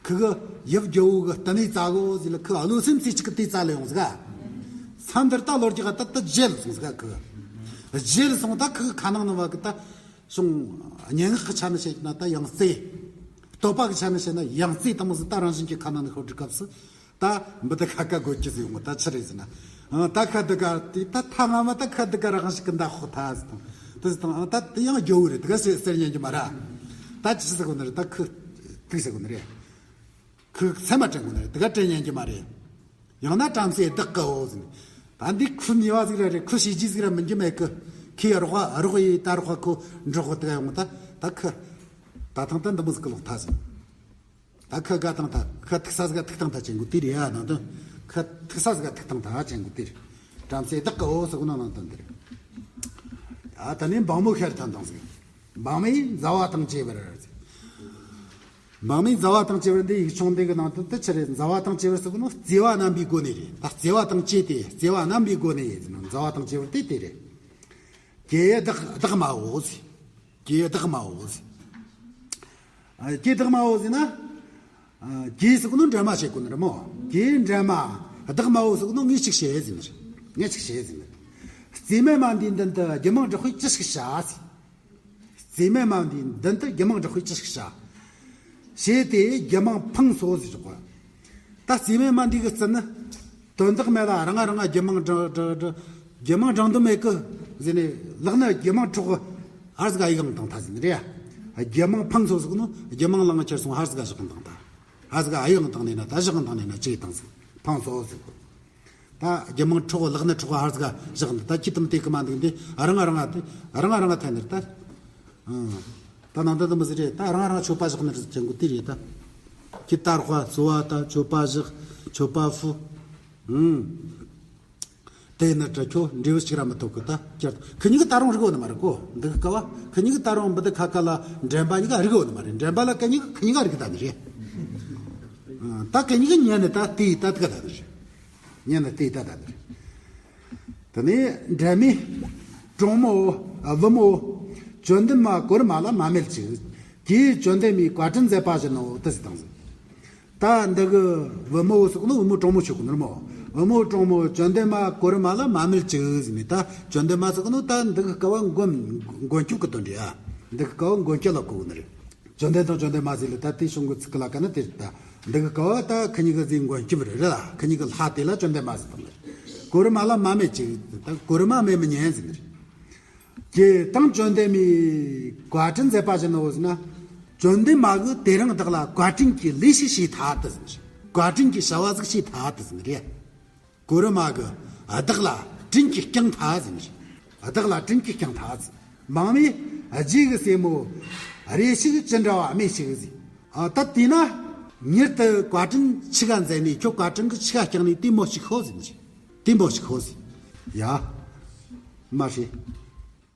ཁུ་གི་ཡབ་རྒྱལ་བོ་གི་བསྟི་གནས་བཙལ་གོ་ཟེར་ལ་ཁུ་བློ་སེམས་རྩེ་གཅིག་གི་དེ་བཙལ་ལ་ཡོང་ཟིག་ག་མཚམས་འདིར་ད་ལོ་རྒྱུས་ག་ད་ད་བརྗེད་སོང་ཟིག་ག་ཁུ་བརྗེད་སོང་། ད་ཁུ་གི་ཁ་ནང་ནི་བ་གི་ད། སོང་། སྙན་ངག་གི་ཆ་ནས་བཤད་ན་ད་ཡང་རྩེ། བསྟོད་པ་གི་ཆ་ནས་བཤད་ན་ཡང་རྩེ་དང་མོ་ཟིག་ད་རང་བཞིན་གྱི་ཁ་ནང་ནས་ཤོར་དུས་སྐབས་སུ། ད་འབུ་ད་ཁ་ཀ་དགོད་ཀྱི་ཟིག་ཡོང་གི་ད་ཆི་རེད་ཟེར་ན། ཨང་ད་ཁ་འདི་ག་དེ་ད་ཐ་ང་མ་ད་ཁ་འདི་ག་རང་བཞིན་གྱི་མདའ་ཕོག་ཐལ་ཟེར་དང་། དེ་ཟེར་དང་ཨང་ད་དེ་ཡང་རྒྱལ་བོ་རེད། དེ་ག་ཟེར་ཟེར་ཉན་གྱི་མ་ར། ད་ཅི་ཟེར་གོ་ནི་རེད། ད་ཁུ་ཏིག་ཟེར་གོ་ནི་རེད། ཁུ་ཚད་མ་དྲན་གོ་ནི་རེད། དེ་ག་དྲན་ཉན་གྱི་མ་རེད། ཡང་ན་བྲམ་ཟེ་བདག་གི་འོ་ཟེར་ནས། ད་འདི་ཁུ་ཉེས་པ་ཟིག་ར་རེད། ཁུ་བྱས་རྗེས་ཟིག་ར་མིན་གྱི་མེད་གི། ཁོས་རོགས་རོགས་ཡེ་ད་རོགས་ཁོ་འགྲོ་གོ་དེ་ག་ཡོང་ད། ད་ཁུ་ད་ཐང་ད་འདི་མོ་ཟིག་གི་ལོག་ཐ་ཟིག་ད་ཁུ་དགའ་ཐང་ཐ། ཁུ་ཐུག་ས་ཟིག་ག་ཐུག་ཐང་ཐ་ཅན་གོ་དེ་རེད་ཡ། ནང་དོན་ཁུ་ཐུག་ས་ཟིག་ག་ཐུག་ཐང་ཐ་ཅན་གོ་དེ་རེད། བྲམ་ཟེ་བདག་གི་འོ་ཟེར་གོ་ནོ་ནང་དོན་དེ་རེད། ཨ་ད་ནི་འབངས་མོ་ཤར་ཐང་ཐང་ཟིག་འབངས་མོས་མཛའ་བ་དང་བཅས་པར། འབངས་མོས་མཛའ་བ་དང་བཅས་པར། འདི་ཡིག་ཆུང་འདི་གི་ནང་དུ་དེ་ཆི་རེད། མཛའ་བ་དང་བཅས་པར་ཟེར་གོ་ནོ་བརྩེ་བ་རྣམ་པའི་སྒོ་ནས་རེད། ད་བརྩེ་བ་དང་བཅས་ཏེ་བརྩེ་བ་རྣམ་པའི་སྒོ་ནས་ཡིན་ཟེར་ནོ། མཛའ་བ་དང་བཅས་པར་དེ་དེ་རེད། གྱེས་བདག་བདག་མའོ་ཟེར། གྱེས་བདག་མའོ་ཟེར། ཨ་གྱེས་བདག་མའོ་ཟེར་ན། ཨ་གྱེས་ཟེར་གོ་ནོ་འདྲེན་མ་བྱེད་གོ་ནི་རེད་མོ། གྱེས་འདྲེན་མ། བདག་མའོ་ཟེར་གོ་ནོ་ངས་ཅིག་བྱེད་ཟེར་ནི་རེད། ངས་ཅིག་བྱེད་ཟེར་ནི་རེད། བརྩེ་མེད་མ་འདིའི་མདུན་དུ་རྒྱུད་མང་དྲག་པོས་ཅི་ཞིག་བྱ་ཟེར། བརྩེ་མེད་མ་འདིའི་མདུན་དུ་རྒྱུད་མང་དྲག་པོས་ཅི་ཞིག་བྱ། བྱས་ཏེ་རྒྱུད་མང་ཕངས་སོ་ཟེར་ཆོག་གོ། ད་བརྩེ་མེད་མ་འདི་གི་རྩིབ་ནི། དོན་དག་མེད་ལ་རང་ང་རང་ང་རྒྱུད་མང་འབྲང་འབྲང་འབྲང་། རྒྱུད་མང་འབྲང་དུ་མེད་གི་ཟེར་ནས། ལག་ན་རྒྱུད་མང་འཕྲོག་གི་ཧར་ཟིག་ག་ཨེ་གང་བཏང་ཐ་ཟེར་ནི་རེད་ཡ། རྒྱུད་མང་ཕངས་སོ་ཟེར་གོ་ནོ་རྒྱུད་མང་ལང་ཁྱེར་སོང་ཧར་ཟིག་ག་བཞག་གི་བཏང་ཐ། ཧར་ཟིག་ག་ཨེ་གང་བཏང་ནས་ན། ད་བཞག་གི་བཏང་ནས་ན་ཅི་བཏང་ཟིག་ཕངས་སོ་ཟེར་གོ། ད་རྒྱུད་མང་འཕྲོག་ལག་ན་འཕྲོག་ཧར་ཟིག་ག་བཞག་འདི། ད་ཁྱི་དམ་དེ་གི་མ་འདུག་འདི་རང་ང་རང་ང་དེ་རང་ང་རང་ང་ཐན་ནི་རེད་ད། ཨང་། ད་ནང་ད་དུ་མི་ཟེར་རེད། ད་རང་ང་རང་ང་མཆོད་པ་བཞག་ནི་རེད་ཅན་གོ་དེ་རེད་ད། ཁྱི་ད་རོགས་གསོལ་བ་ད་མཆོད་པ་བཞག་མཆོད་པ་ཕུལ། ཨང་། དེ་ནི་དྲི་ཁྱོད་འབྲས་བུ་གཅིག་ར་མི་ཐོབ་གི་ད་ཁྱེར། ཁི་གཉིས་ཀ་ད་རུང་རིག་གོ་ནི་མ་རེད་གོ། འདི་གི་སྐབས་བ་ཁི་གཉིས་ཀ་ད་རུང་འབུ་དི་ཁ་ཁ་ལ་འདྲེན་པ་གཉིས་ཀ་རིག་གོ་ནི་མ་རེད། འདྲེན་པ་ལ་ཁི་གཉིས་ཀ་ཁི་གཉིས་ཀ་རིག་གི་ད་ནི་རེད། ཨང་། ད་ཁི་གཉིས་ཀ་ཉན་ནི་ད་དེ་ད་དི་ག་ད་ནི་རེད། ཉན་ནི་དེ་ད་ད་ནི་རེད། དེ་ནས་འདྲེན་མས། གྲོང་མོ། བུ་མོ། བཅོམ་ལྡན་མ་གོ་རུ་མ་ལ་མ་སྨད་ཅིག་གྱིས་བཅོམ་ལྡན་མའི་བཀའ་དྲིན་མཛད་པ་བཞིན་ནོ་དེ་ཟེར་བཏང་ཟིག་ད་འདི་གི་བུ་མོ་ཟེར་གོ་ནོ་བུ་མོ་གྲོང་མོ་ཆོག་གོ་ནོ་རེད་མོ། བུ་མོ་གྲོང་མོ་བཅོམ་ལྡན་མ་གོ་རུ་མ་ལ་མ་སྨད་ཅིག་ཟེར་ནས། ད་བཅོམ་ལྡན་མ་ཟེར་གོ་ནོ་ད་འདི་གི་སྐབས་བ་མགོན་མགོན་སྐྱོབ་གི་དོན་རེད་ཡ། འདི་གི་སྐབས་བ་མགོན་སྐྱོབ་ལ་གོ་གི་ནི་རེད། བཅོམ་ལྡན་དང་བཅོམ་ལྡན་མ་ཟེར་ལ་ད་དེ་བྱུང་གི་ཚིག་གི་ལ་ཀ་ན་དེ་རེད་ད། འདི་གི་སྐབས་བ་ད་ཁི་གཉིས་ཀ་ཟིག་མགོན་སྐྱོབ་རེད་ལ། ཁི་གཉིས་ཀ་ལྷ་དེ་ལ་བཅོམ་ལྡན་མ་ཟེར་བཏང་ནི་རེད། གོ་རུ་མ་ལ་མ་སྨད་ཅིག་ད་གོ་རུ་མ་སྨད་མི་ཉན་ཟེར་ནི་རེད། ཀྱེ་དང་བཅོམ་ལྡན་མའི་བཀའ་དྲིན་མཛད་པ་བཞིན་ནོ་ཟེར་ན། བཅོམ་ལྡན་མ་གིས་དེ་རིང་བདག་ལ་བཀའ་དྲིན་གྱི་ལས་ཤིག་བྱས་ཐལ་ཏེ་ཟེར། བཀའ་དྲིན་གྱི་བྱ་བ་ཟིག་བྱས་ཐལ་ཏེ་ཟེར་རེད། གོ་རུ་མ་གིས་བདག་ལ་དྲིན་གྱིས་བསྐྱངས་ཐལ་ཟེར། བདག་ལ་དྲིན་གྱིས་བསྐྱངས་ཐལ་ཟེར། འབངས་མོས་རྗེ་གི་སྲས་མོ་རེ་ཞིག་ཅི་འདྲ་བ་སྨྲོས་ཤིག་ཟེར། ཨ་ད་དེས་ན་མྱུར་དུ་བཀའ་དྲིན་ཆི་ག་མཛད་ནས་ཁྱོད་བཀའ་དྲིན་གྱིས་ཆི་ག་བསྐྱངས་ནས་དེ་མོ་ཞིག་ཤོད་ཟེར། དེ་མོ་ཞིག་ཤོད་ཟེར། ཡ། མ་ཤེས།